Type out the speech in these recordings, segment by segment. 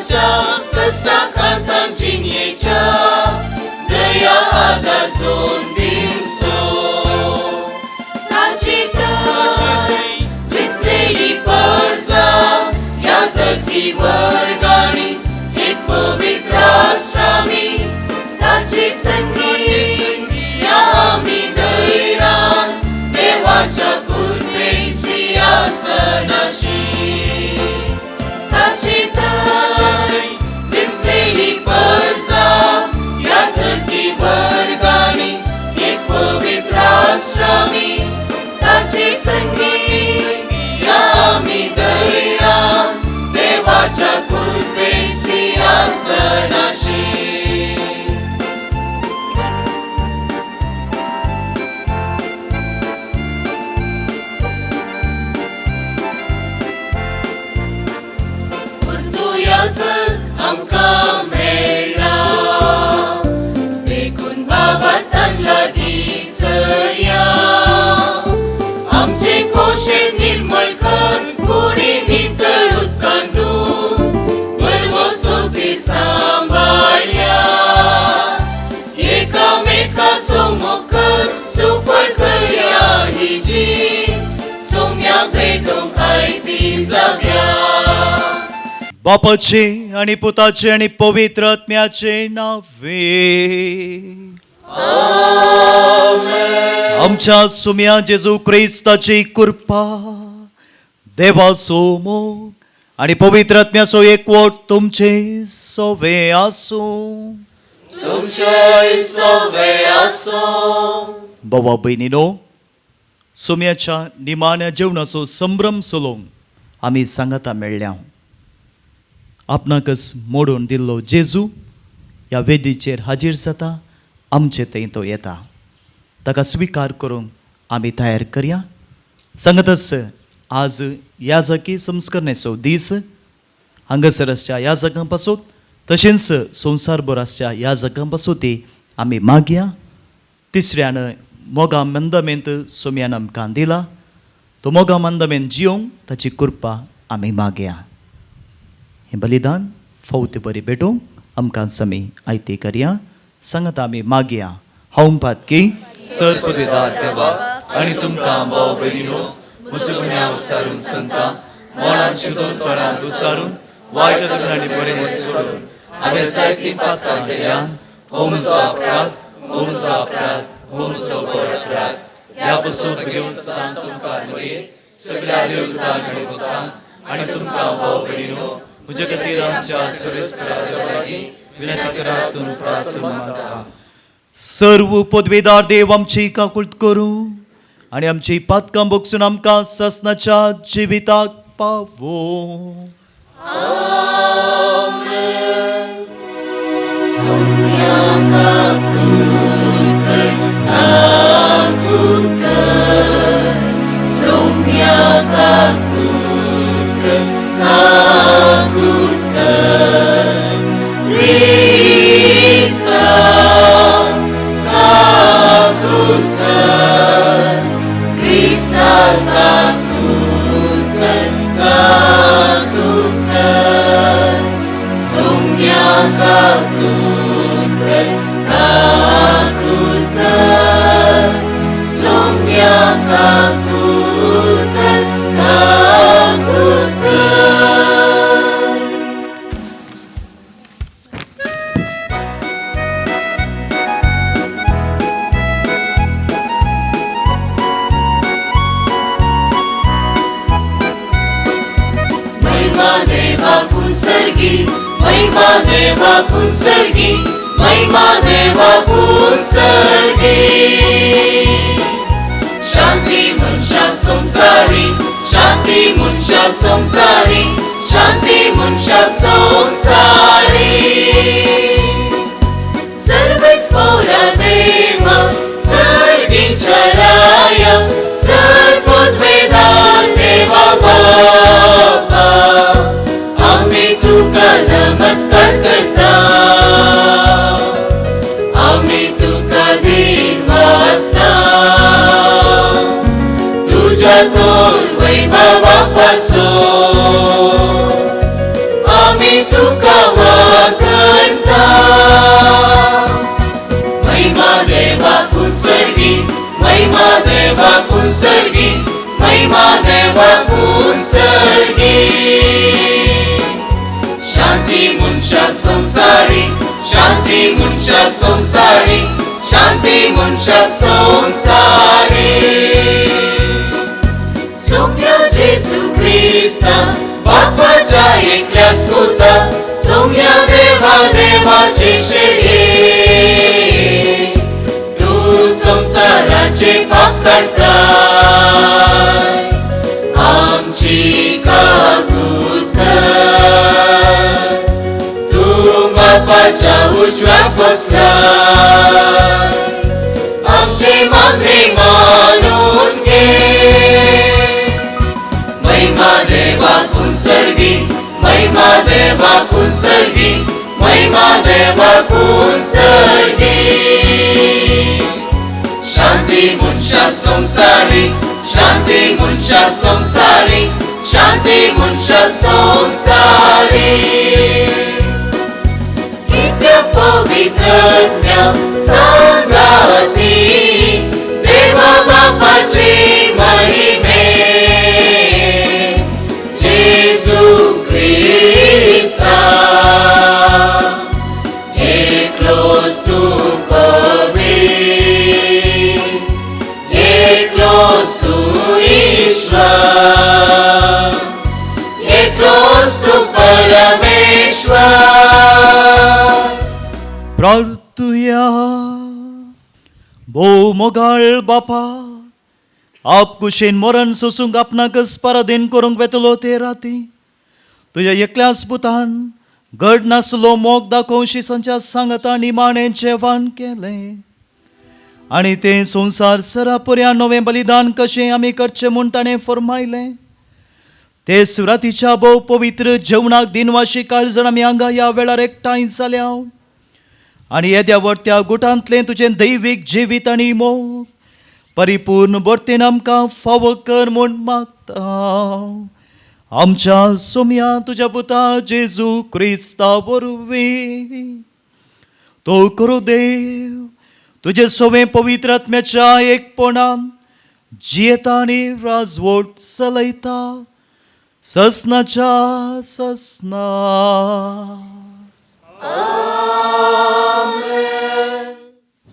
देवाच्या कश्टा खातान जिणयेच्या दया आदार जोन दिवचो. ताचे थंय विसलेली परजा याजकी वर्गांनी एक पवित्र आश्रामी ताचे संगी या आमी दैरान देवाच्या कृपेन सिंहासनाशी. ताचे थंय विसलेली परजा याजकी वर्गांनी एक पवित्र आश्रामी ताचे संगी या आमी दैरान देवाच्या कृपेन सिंहासनाशी. याजक आमकां मेळ्ळा देखून बाबातान लागीं सरया. आमचे कोशे निर्मळ कर कुडी नितळ उदकान धुवन बरवो सोती सांबाळया. एकामेकाचो मोग कर सुफळ करया ही जीण सोम्या भेटोवंक आयती जाव्या. बापाचे आणि पुताचे आणि पवित्र आत्म्याचे नावे. आमच्या सुम्या जेजू क्रिस्ताची कृपा, देवाचो मोग आणि पवित्र आत्म्याचो एकवट तुमचे सोवे आसूं. तुमचे सोवे आसूं. बाबा भयणीनो, सोम्याच्या निमाण्या जेवणाचो संभ्रम चलोवंक आमी सांगाता मेळ्ळ्या. आपणाकच मोडून दिल्लो जेजू ह्या वेदीचेर हाजीर जाता, आमचे थंय तो येता. ताका स्विकार करूंक आमी तयार करया. सांगतच आज याजकी संस्करणेचो दीस. हांगासर आसच्या याजकां पासून तशेंच संवसारभर आसच्या याजकां पासून ती आमी मागया. तिसऱ्यान मोगा मंदमेंत सोम्यान आमकां दिला तो मोगा मंदमेंत जियोंक ताची कृपा आमी मागया. हें बलिदान फावते बरी भेटोवंक आमकां समी आयती करया. सांगत आमी मागया. हांव पातकी सर पदवीदार देवा आनी तुमकां भाव भयणीनो म्हजो गुन्यांव सारून संता मोणांची दोतोरां दुसारून वायट आनी बरें सोडून हांवें जायतीं पातकां केल्यान. हो म्हजो अपराध, हो म्हजो अपराध, हो म्हजो व्हड अपराध. ह्या पसून घेवन सदां संकार मरये सगळ्या देवतांक आनी भक्तांक आनी तुमकां भाव भयणीनो म्हज्या खातीर आमच्या सुरेस्परा देवा लागीं विनंती करात प्रार्थना मागता. सर्व पदवेदार देव आमची काकुळट करूं आनी आमची पातकां भोगसून आमकां ससनाच्या जिविताक पावो. महिमा देवा कुंसर्गी, महिमा देवा कुंसर्गी, महिमा देवा कुंसर्गी. शांती मनशाक संसारी, शांती मनशाक संसारी, शांती मनशाक संसारी. सर्वेस्पोरा देवा सर्गींच्या राया सर्वोद्वेदार देवा बापा आमी तुका नमस्कार करता. आमी तुका दिन वाचता तुझ्या तोर वैभवा पासून आमी तुका शांती मनशाक संवसारी, शांती मनशाक संवसारी, शांती मनशाक संवसारी. सोम्या जेजू क्रिस्ता बापाच्या एकल्याच पुता, सोम्या देवा देवाचे शेळये, तूं संवसाराचे पाप काडताय, आमची काकूत कर. तूं बापाच्या उजव्याक बसलाय, आमचे मागणे मानून घे. महिमा देवाकून सर्गी, महिमा देवाकून सर्गी, महिमा देवाकून सर्गी. शांती मनशाक संवसारी, शांती मनशाक संवसारी, शांती मनशाक संवसारी. नित्य पवित्रज्ञ सांगाती, देवा बापाचे महिमे, जेजू क्रिस्ता एकलोच तूं पवीत, एकलोच तूं ईश्वर, एकलोच तूं परमेश्वर. प्रार्थुया. भोव मोगाळ बापा, आप कुशेन मरण सोसूंक आपणाकच पराधीन करूंक वेतलो ते राती तुज्या एकल्याच पुतान घड नासलो मोग दाखोवंक शिसांच्या सांगाता निमाणें जेवण केलें आनी तें संवसार सरापुऱ्या नवें बलिदान कशें आमी करचें म्हूण ताणें फरमायलें. ते सुरातीच्या भोव पवित्र जेवणाक दिनवाशी काळजान आमी हांगा ह्या वेळार एकठांय जाल्या आनी येद्या व्हडत्या गुटांतलें तुजें दैवीक जिवीत आनी मोग परिपूर्ण भरतेन आमकां फावो कर म्हूण मागता, आमच्या सोम्या तुज्या पुता जेजू क्रिस्ता वरवीं. तो करू देव तुजे सोवें पवित्र आत्म्याच्या एकपणान जियेता आनी राजवट चलयता ससनाच्या ससना.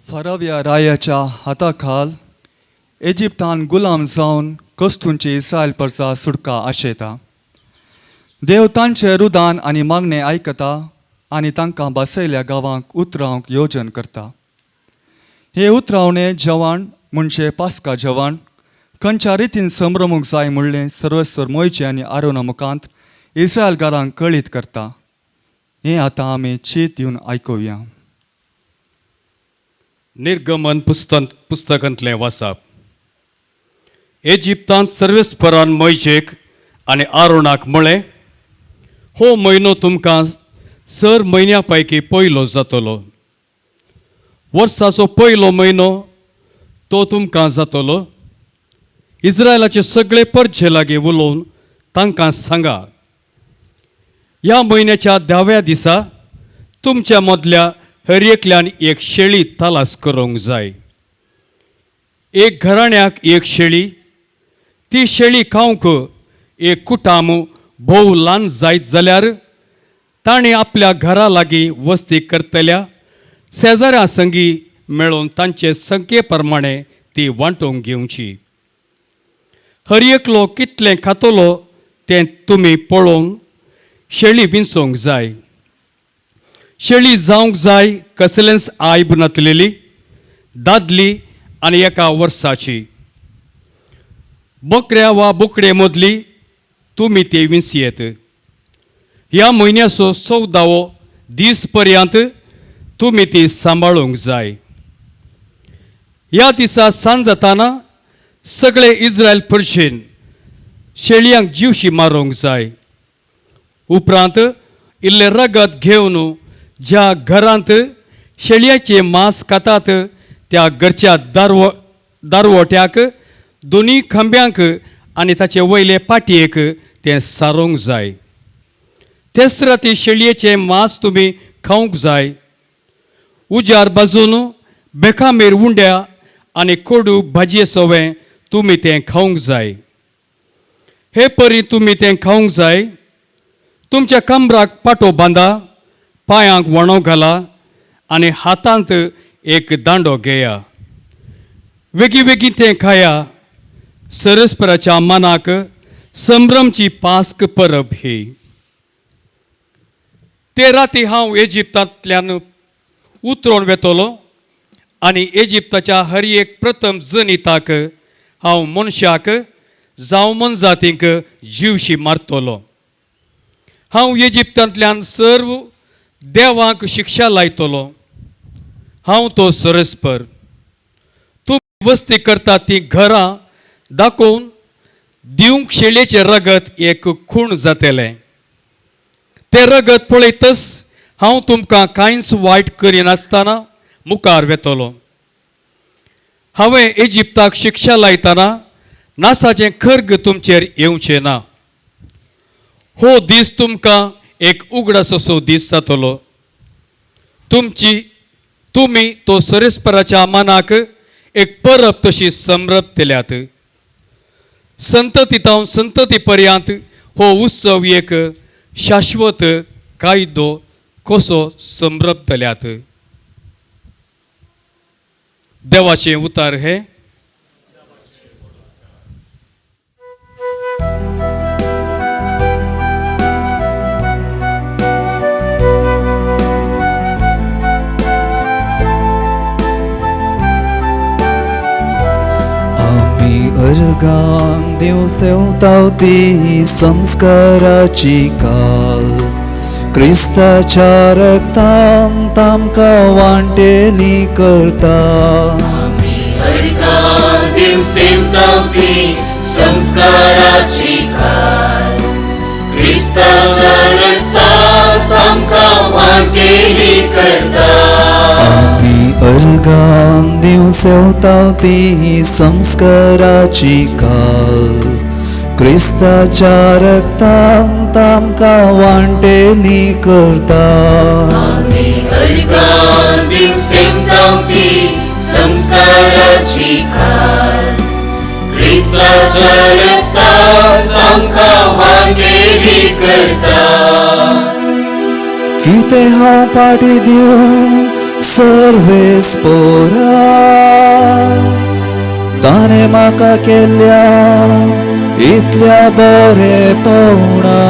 फाराव्या रायाच्या हाताखाल इजिप्तान गुलाम जावन कस्तूंची इस्रायल परसा सुटका आशेता. देव तांचे रुदान आनी मागणें आयकता आनी तांकां बसयल्या गांवांक उतरावंक योजन करता. हे उतरावणे जेवण म्हणजे पास्का जेवण खंयच्या रितीन संभ्रमूंक जाय म्हणलें सर्वेस्वर मोयचे आनी आरोना मुखांत इस्रायलकारांक कळीत करता. हें आतां आमी चीत दिवन आयकुया. निर्गमन पुस्तकांतलें वाचप. इजिप्तांत सर्वेस्परान मोयजेक आनी आरोणाक म्हळें, हो म्हयनो तुमकां सर म्हयन्या पैकी पयलो जातलो. वर्साचो पयलो म्हयनो तो तुमकां जातलो. इस्रायलाचे सगळे परजे लागीं उलोवन तांकां सांगा, ह्या म्हयन्याच्या धाव्या दिसा तुमच्या मदल्या हर एकल्यान एक शेळी तलास करूंक जाय, एक घराण्याक एक शेळी. ती शेळी खावंक एक कुटाम भोव ल्हान जायत जाल्यार ताणें आपल्या घरा लागीं वस्ती करतल्या शेजाऱ्या संगी मेळून तांचे संख्ये प्रमाणे ती वांटूंक घेवची. हर एकलो कितलें खातलो तें तुमी पळोवन शेळी विंचोवंक जाय. शेळी जावंक जाय कसलेंच आयब नातलेली, दादली आनी एका वर्साची. बकऱ्या वा बोकडे मदली तुमी ती विंचयेत. ह्या म्हयन्याचो चवदावो दीस पर्यंत तुमी ती सांबाळूंक जाय. ह्या दिसा सांज जाताना सगळे इस्रायल परशेन शेळयांक जिवशी मारूंक जाय. उपरांत इल्लें रगत घेवन ज्या घरांत शेळयाचें मांस खातात त्या घरच्या दारवट्याक, दोनूय खांब्यांक आनी ताचे वयले पाटयेक तें सारोवंक जाय. तेच राती शेळयेचें मांस तुमी खावंक जाय. उजार बाजून बेकामेर उंड्या आनी कोडू भाजये सवें तुमी तें खावंक जाय. हे परी तुमी तें खावंक जाय. तुमच्या कमराक पाटो बांदा, पांयांक वणो घाला आनी हातांत एक दांडो घेया. वेगीं वेगीं तें खाया. सरस्पराच्या मनाक संभ्रमची पास्क परब ही. ते राती हांव इजिप्तांतल्यान उतरोन वेतलो आनी इजिप्ताच्या हर एक प्रथम जनिताक हांव मनशाक जावं मनजातींक जिवशी मारतलो. हांव इजिप्तांतल्यान सर्व देवांक शिक्षा लायतलो. हांव तो सरस्पर. तूं वस्ती करता ती घरां दाखोवन दिवंक शेळयेचें रगत एक खूण जातलें. तें रगत पळयतच हांव तुमकां कांयच वायट करिनासतना मुखार वेतलो. हांवें इजिप्ताक शिक्षा लायतना नासाचें खर्ग तुमचेर येवचें ना. हो दीस तुमकां एक उगडास असो दीस जातलो. तुमची तुमी तो सरेस्पराच्या मनाक एक परब तशी समरपतल्यात. संतती तावन संतती पर्यंत हो उत्सव एक शाश्वत कायदो कसो समरपतल्यात. देवाचें उतार हे. आमी अर्गान दिवं सेवताव ती संस्काराची काज, क्रिस्ताच्या रक्तान तामकां वांटेली करता. अर्गां दिवसेंताव ती संस्काराची खास, क्रिस्ताच्या रक्तान आमकां वांटेली करता. आमी अर्गान दिवं सेवताव ती संस्काराची काज, क्रिस्ताच्या रक्तान तामकां वांटेली करता. आमी अर्गां दिवसेंताव ती संस्काराची खास, क्रिस्ताच्या रक्तान आमकां वांटेली करता. कितें हांव पाटी दिवं सर्वेस्पोरा, ताणें म्हाका केल्ल्या इतल्या बरेपणा.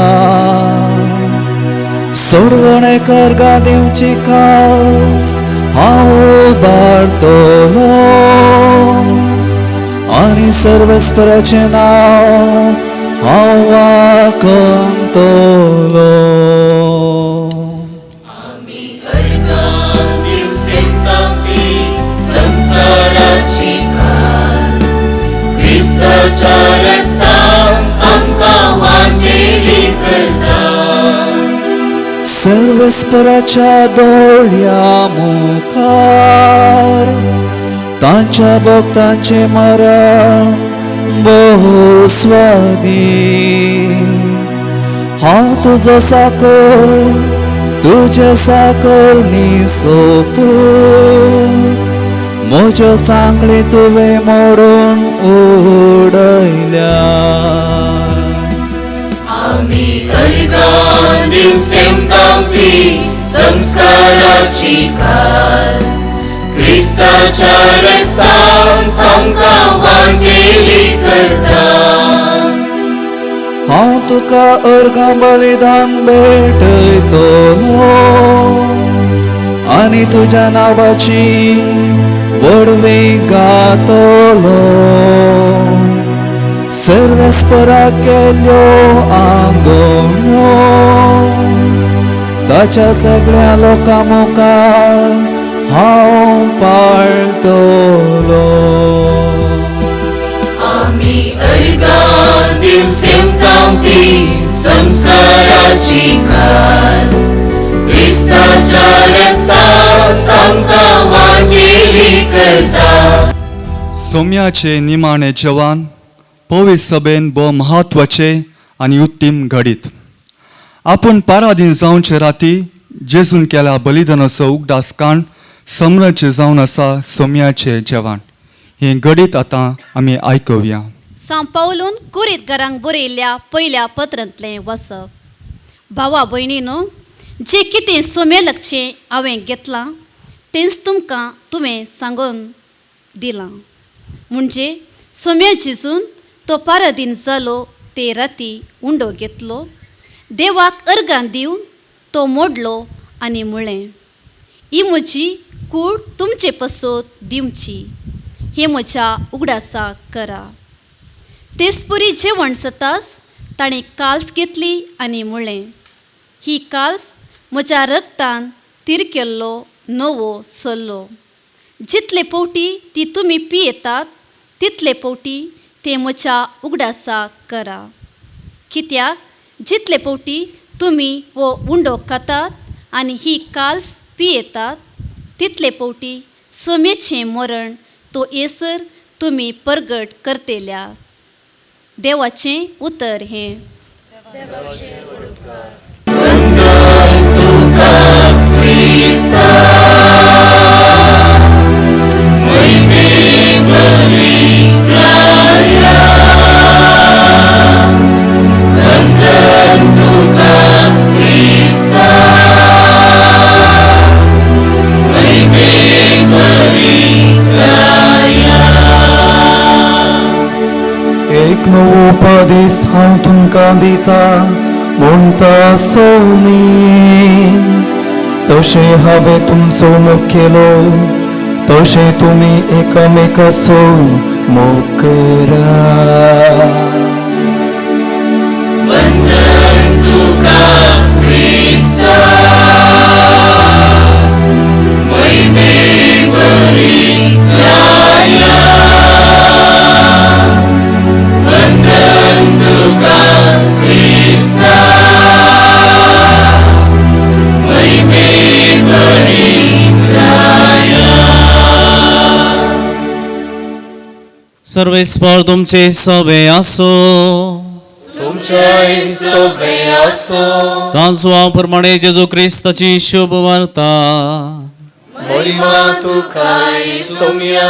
सोडवणे करगा दिवची काज हांव उबारतलो आनी सर्वेस्पराचें नांव हांव वाखणतलो. आमी अर्गां दिवसेंताव ती संस्काराची खास, क्रिस्ताच्या रक्तान आमकां वांटेली करता. सर्वेस्पराच्या दोळ्या मुखार तांच्या भक्तांचें मरण बहुस्वादी. हांव तुजो साकर, तुजे साकर सोपूत, म्हज्यो सांगली तुवें मोडून उडयल्या. आमी अर्गां दिवसेंताव ती संस्काराची खास, क्रिस्ताच्या रक्तान आमकां वांटेली करता. हांव तुका अर्गां बलिदान भेटयतलो आनी तुज्या नांवाची व्हडवी गातलो. सर्वेस्परा केल्यो आंगवण्यो ताच्या सगळ्या लोकां मुखार हांव पाळतलो. आमी अर्गां दिवसेंताव ती संस्काराची खास, क्रिस्ताच्या रक्तान आमकां वांटेली करता. सोम्याचे निमाणे जेवण पवित्र सभेन भोव म्हत्वाचें आनी उत्तीम घडीत. आपूण पारादीन जावचे राती जेजून केल्या बलिदानाचो उगडास काण समराचें जावन आसा सोम्याचें जेवण. हें घडीत आतां आमी आयकुया. सां पावलून कुरीत घरांक बरयल्ल्या पयल्या पत्रांतलें वसप. भावा भयणीनो, जें कितें सोम्या लागचें हांवें घेतलां तेंच तुमकां तुवें सांगून दिलां. म्हणजे सोम्या जेजून तो पारादीन जालो ते राती उंडो घेतलो, देवाक अर्गां दिवन तो मोडलो आनी म्हळें, ही म्हजी कूड तुमचे पसत दिवची, हें म्हज्या उगडासाक करा. तेचपरी जेवण जाताच ताणें काल्स घेतली आनी म्हळें, ही काल्स म्हज्या रगतान तीर केल्लो नवो सल्लो. जितले पवटी ती तुमी पियेतात तितले पवटी ते म्हज्या उगडासाक करा. कित्याक जितले पवटी तुमी हो उंडो खातात आनी ही काल्स पियेतात तितले पवटी सोम्याचें मरण तो येसर तुमी परगट करतेल्या. देवाचें उतर हें. एक नवो उपदेश हांव तुमकां दिता म्हणटा सोमी, जशें हांवें तुमचो मोग केलो तशें तुमी एकामेकाचो मोग करा. वंदन तुका क्रिस्ता, महिमे बरीताया. वंदन तुका क्रिस्ता, महिमे बरीताया. सर्वेस्पर तुमचे सवे आसो, तुमचे सवे आसो. सांजवा प्रमाणे जेजू क्रिस्ताची शुभ वार्ता. महिमा तुका सोम्या.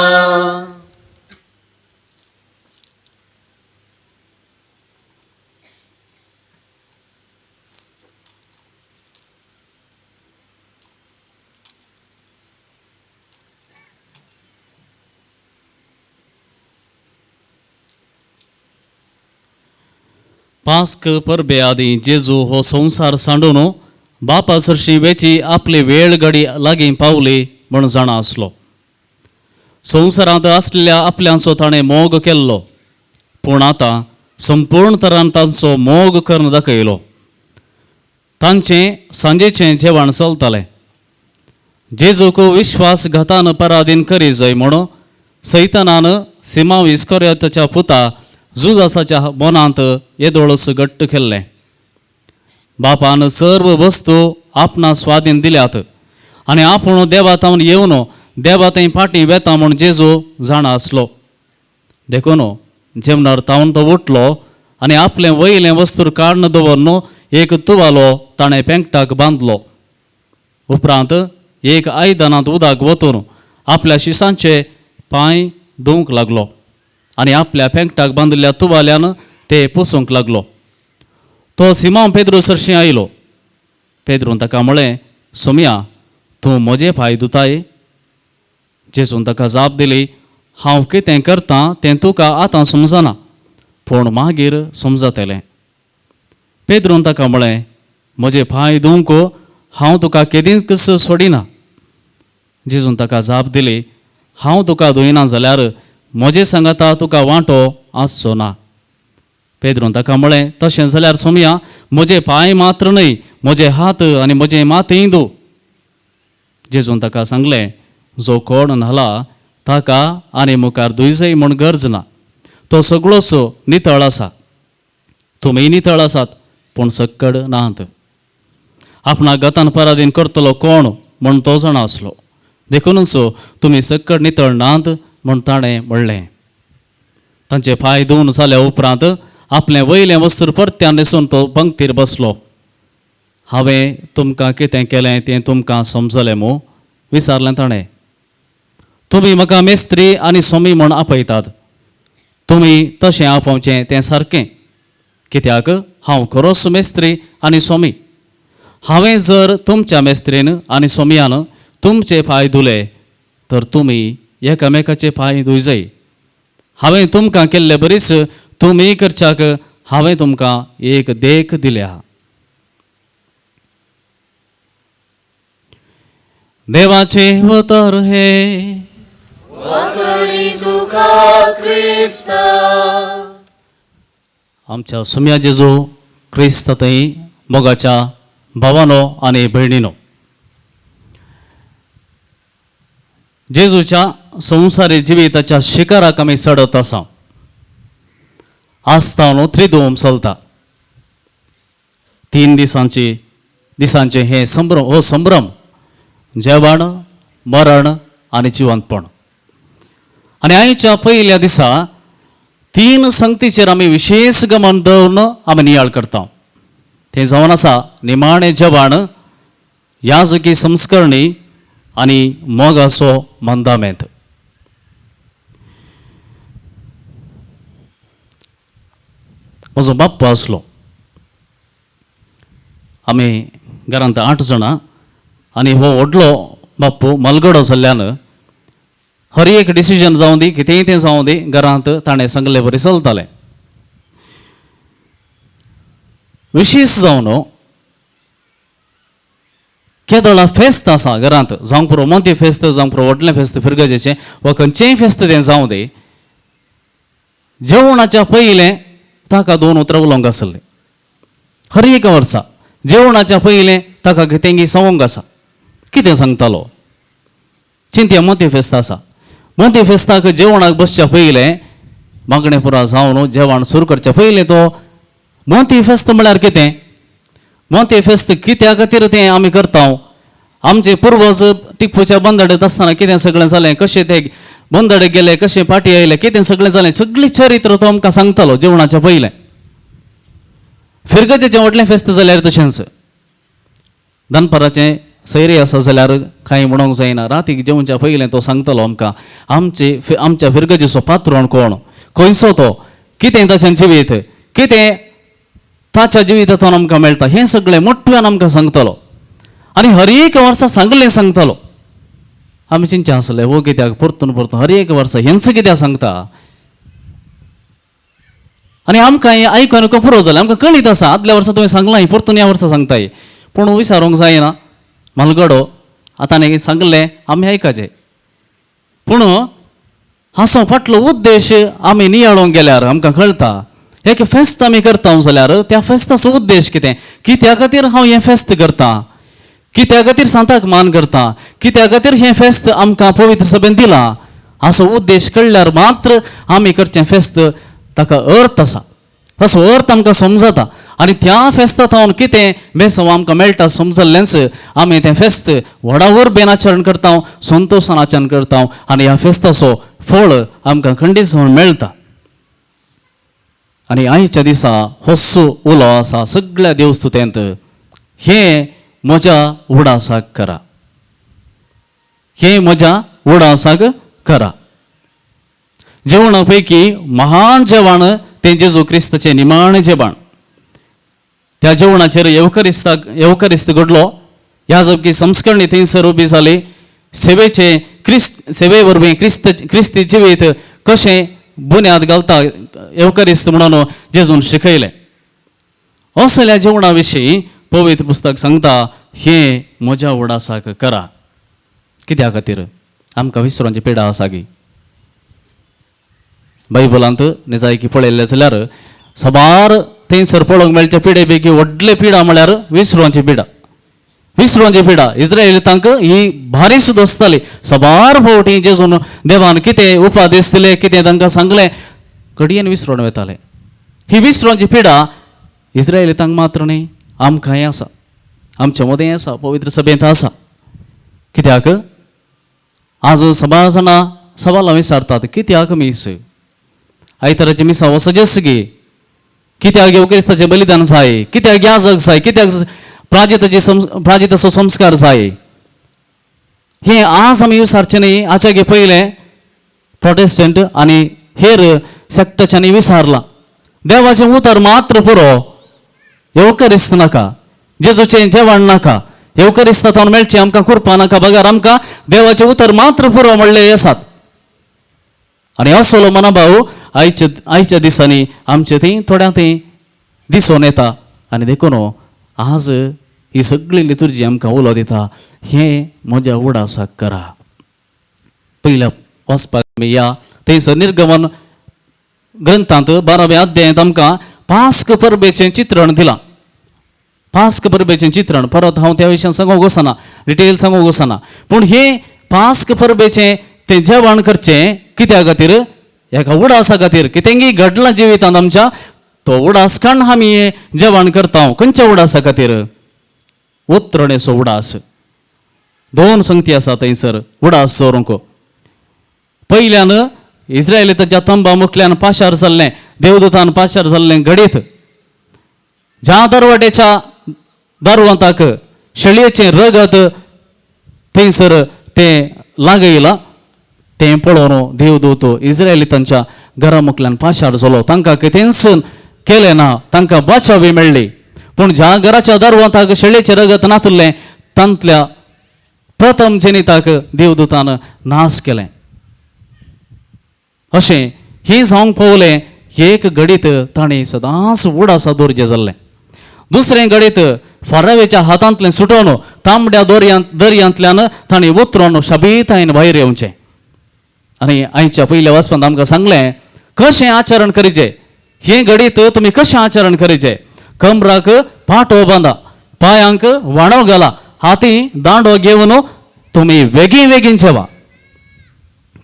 पास्क परबे आदी जेजू हो संवसार सांडून बापा सरशी वेची आपली वेळ घडी लागीं पावली म्हूण जाणा आसलो. संवसारांत आसलेल्या आपल्यांचो ताणें मोग केल्लो, पूण आतां संपूर्ण तरान तांचो मोग करून दाखयलो. तांचें सांजेचें जेवण चलतालें. जेजूक विश्वासघातान पराधीन करी जाय म्हणून सैतानान सिमांव इस्कोरियोताच्या पुता जुदासाच्या मनांत येदोळस घट्ट केल्लें. बापान सर्व वस्तू आपणा स्वाधीन दिल्यात आनी आपूण देवा तावन येवन देवा थंय फाटीं वेता म्हूण जेजू जाणा आसलो. देखून जेवणार तावन तो उठलो आनी आपलें वयलें वस्तूर काडून दवरून एक तुवालो ताणें पेंकटाक बांदलो. उपरांत एक आयदनांत उदक वतून आपल्या शिसांचे पांय धुवंक लागलो आनी आपल्या पेंकटाक बांदिल्ल्या तुवाल्यान ते पुसूंक लागलो. तो सिमांव पेद्रू सरशीं आयलो. पेद्रून ताका म्हळें, सोम्या, तूं म्हजे पांय धुताय? जेजून ताका जाप दिली, हांव कितें करतां तें तुका आतां समजना, पूण मागीर समजतलें. पेद्रून ताका म्हळें, म्हजे पांय धुवंक हांव तुका केदींच सोडिना. जेजून ताका जाप दिली, हांव तुका धुयना जाल्यार म्हजे सांगाता तुका वांटो आसचो ना. पेद्रून ताका म्हळें, तशें जाल्यार सोमया, म्हजे पांय मात्र न्हय, म्हजे हात आनी म्हजें माथेंय धू. जेजून ताका सांगलें, जो कोण न्हाला ताका आनी मुखार धुयजय म्हूण गरज ना, तो सगळोच नितळ आसा. तुमी नितळ आसात पूण सक्कड नात. आपणाक गतान पराधीन करतलो कोण म्हूण तो जाणा आसलो, देखूनच तुमी सक्कड नितळ नात म्हूण ताणें म्हणलें. तांचे पांय धुवन जाल्या उपरांत आपलें वयलें वस्त्र परत्यान न्हेसून तो पंक्तीर बसलो. हांवें तुमकां कितें केलें तें तुमकां समजलें मू? विचारलें ताणें. तुमी म्हाका मेस्त्री आनी सोमी म्हूण आपयतात, तुमी तशें आपोवचें तें सारकें, कित्याक हांव खरोच मेस्त्री आनी सोमी. हांवें जर तुमच्या मेस्त्रेन आनी सोमयान तुमचे पांय धुले तर तुमी एकामेकाचे पांय धुयजय. हांवें तुमकां केल्ले बरीच तुमी करच्याक हांवें तुमकां एक देख दिल्या. देवाचें उतर हें. आमच्या सोम्या जेजू क्रिस्त थंय मोगाच्या भावानो आनी भयणीनो, जेजूच्या संवसारी जिविताच्या शिखराक आमी चडत आसा. आस्तानो त्रिदोम चलता. 3 दिसांचे हे संभ्रम, हो संभ्रम जेवण, मरण आनी जिवंतपण. आनी आयच्या पयल्या दिसा 3 संगतीचेर आमी विशेष गमन दवरून आमी नियाळ करता. तें जावन आसा निमाणें जेवण, याजकी संस्करणी आनी मोगाचो मंदामेंत. म्हजो बाप्पा आसलो. आमी घरांत 8 जाणां आनी हो व्हडलो बाप्पू मलगडो जाल्ल्यान हर एक डिसिजन जावं दी, कितेंय तें जावं दी, घरांत ताणें सांगले बरी चलतालें. विशेश जावन केदोळा फेस्त आसा घरांत, जावंक पुरो मोती फेस्त, जावंक पुरो व्हडलें फेस्त फिरगजेचें वा खंयचेंय फेस्त तें जावं दी, जेवणाच्या पयलें ताका 2 उतरां उलोवंक आसलें. हर एका वर्सा जेवणाच्या पयलें ताका कितेंगी सांगूंक आसा. कितें सांगतालो? चिंतया मोती फेस्त आसा, मोती फेस्ताक जेवणाक बसच्या पयलें मागणें पुरा जावन जेवण सुरू करच्या पयलें तो मोती फेस्त म्हळ्यार कितें, मोती फेस्त कित्या खातीर तें आमी करता, आमचे पुर्वज टिप्पूच्या बंदडेत आसतना कितें सगळें जालें, कशें ते बंदडे गेले, कशें फाटीं आयले, कितें सगळें जालें, सगळें चरित्र तो आमकां सांगतालो जेवणाच्या पयलें. फिरगजेचें व्हडलें फेस्त जाल्यार तशेंच दनपाराचें सैरे आसा जाल्यार कांय म्हणूंक जायना, रातीक जेवच्या पयलें तो सांगतालो आमकां आमचे आमच्या फिरगजेचो पात्रोण कोण, खंयचो तो, कितें ताचें जिवीत, कितें ताच्या जिवितांतून आमकां मेळटा, हें सगळें मोठ्यान आमकां सांगतालो. आनी हर एक वर्सा सांगलें सांगतालो. आमी चिंतचें आसलें हो कित्याक परतून परतून हर एक वर्सा हेंच कित्याक सांगता. आनी आमकां हें आयकून पुरो जालें, आमकां कळीत आसा आदल्या वर्सा तुवें सांगलां, परतून ह्या वर्सा सांगताय, पूण विचारूंक जायना म्हालगडो आतां ताणें सांगलें आमी आयकाचें. पूण हाचो फाटलो उद्देश आमी नियाळूंक गेल्यार आमकां कळटा. एक फेस्त आमी करता जाल्यार त्या फेस्ताचो उद्देश कितें, कित्या खातीर हांव हें फेस्त करता, कित्या खातीर सांताक मान करता, कित्या खातीर हें फेस्त आमकां पवित्र सभेन दिलां, हाचो उद्देश कळ्ळ्यार मात्र आमी करचें फेस्त ताका अर्थ आसा, ताचो अर्थ आमकां समजता. आनी त्या फेस्ता थावन कितें बेसव आमकां मेळटा समजल्लेंच आमी तें फेस्त व्हडा उर्बेन आचरण करता, संतोशान आचरण करता आनी ह्या फेस्ताचो फळ आमकां खंडीत जावन मेळटा. आनी आयच्या दिसा होस्सो उलो आसा सगळ्या देवस्तुतेंत, हें म्हज्या उडासाक करा, हें म्हज्या उडासाक करा. जेवणा पैकी महान जेवण तें जेजू क्रिस्ताचें निमाणें जेवण. त्या जेवणाचेर येवकरिस्त घडलो. ह्या जबकी संस्करणी थंयसर उबी जाली. सेवेचे क्रिस्त सेवे वरवीं क्रिस्त क्रिस्ती जिवीत कशें बुन्याद घालता येवकरिस्त म्हणून जेजून शिकयलें. असल्या जेवणा विशीं पवित्र पुस्तक सांगता, हें म्हज्या उडासाक करा. कित्या खातीर? आमकां विसरांची पिडा आसा गी. बायबलांत निजायकी पळयल्लें जाल्यार साबार थंयसर पळोवंक मेळचे पिडे पैकी व्हडले पिडा म्हळ्यार विसरांची पिडा. विसरांची पिडा इस्रायलितांक ही भारी सुद्दां आसताली. साबार फावटी जेजून देवान कितें उपादेश दिले, कितें तांकां सांगलें, घडयेन विसरून वताले. ही विसरांची पिडा इस्रायलितांक मात्र न्ही, आमकांय आसा, आमच्या मदें आसा, पवित्र सभेंत आसा. कित्याक आज सबार जाणां सवालां विचारतात, कित्याक मीस आयताराचें मिसां वचजेच गी, कित्याक येवक्रिस्ताचें बलिदान जाय, कित्याक याजक जाय, कित्याक प्राजिताचे प्राजिताचो संस्कार जाय, हें आज आमी विचारचें न्ही. आच्यागे पयलें प्रोटेस्टंट आनी हेर सेक्टाच्यांनी विचारलां. देवाचें उतर मात्र पुरो, येवकरिस्त नाका, जेजूचें जेवण नाका, येवकरिस्तांत मेळचें आमकां कुरपा नाका, बगर आमकां देवाचें उतर मात्र पुरो म्हणले आसात. आनी असलो मना भाऊ आयच्या आयच्या दिसांनी आमचे थंय थोड्या थंय दिसून येता. आनी देखून आज ही सगळी लितुर्जी आमकां उलो दिता, हें म्हज्या उडासाक करा. पयल्या वाचपाक आमी या थंयसर निर्गमन ग्रंथांत 12व्या अध्यायांत आमकां पास्क परबेचें चित्रण दिलां. पास्क परबेचें चित्रण परत हांव त्या विशयान सांगूंक वचना, डिटेल सांगूंक वचना, पूण हें पास्क परबेचें तें जेवण करचें कित्या खातीर? एका उडासा खातीर. कितेंगी घडलां जिवितांत आमच्या, तो उडास काडून आमी जेवण करता. खंयच्या उडासा खातीर? उतरणेचो उडास. दोन संगती आसा थंयसर उडास दवरूंक. पयल्यान इस्रायलीच्या तंबा मुखल्यान पाशार जाल्लें, देवदूतान पाशार जाल्लें घडीत ज्या दरवट्याच्या दरवंताक शेळयेचें रगत थंयसर तें लागयलां तें पळोवन देवदूत इस्रायलितांच्या घरा मुखल्यान पाशार जालो. तांकां कितेंच केलें ना, तांकां बाचावी मेळ्ळी. पूण ज्या घराच्या दरवंताक शेळयेचें रगत नातलें तांतल्या प्रथम जनिताक देवदूतान नाश केलें. अशें हें जावंक पावलें एक घडीत ताणें सदांच उडासा दवरचें जाल्लें. दुसरें घडीत फारावेच्या हातांतलें सुटोवन तांबड्या दर्यांतल्यान ताणें उतरून शाबीतायेन भायर येवचें. आनी आयच्या पयल्या वाचपांत आमकां सांगलें कशें आचरण करीचें, हें घडीत तुमी कशें आचरण करीचें. कमराक पाटो बांदा, पांयांक वाणो घाला, हाती दांडो घेवन तुमी वेगीं वेगीन जेवा.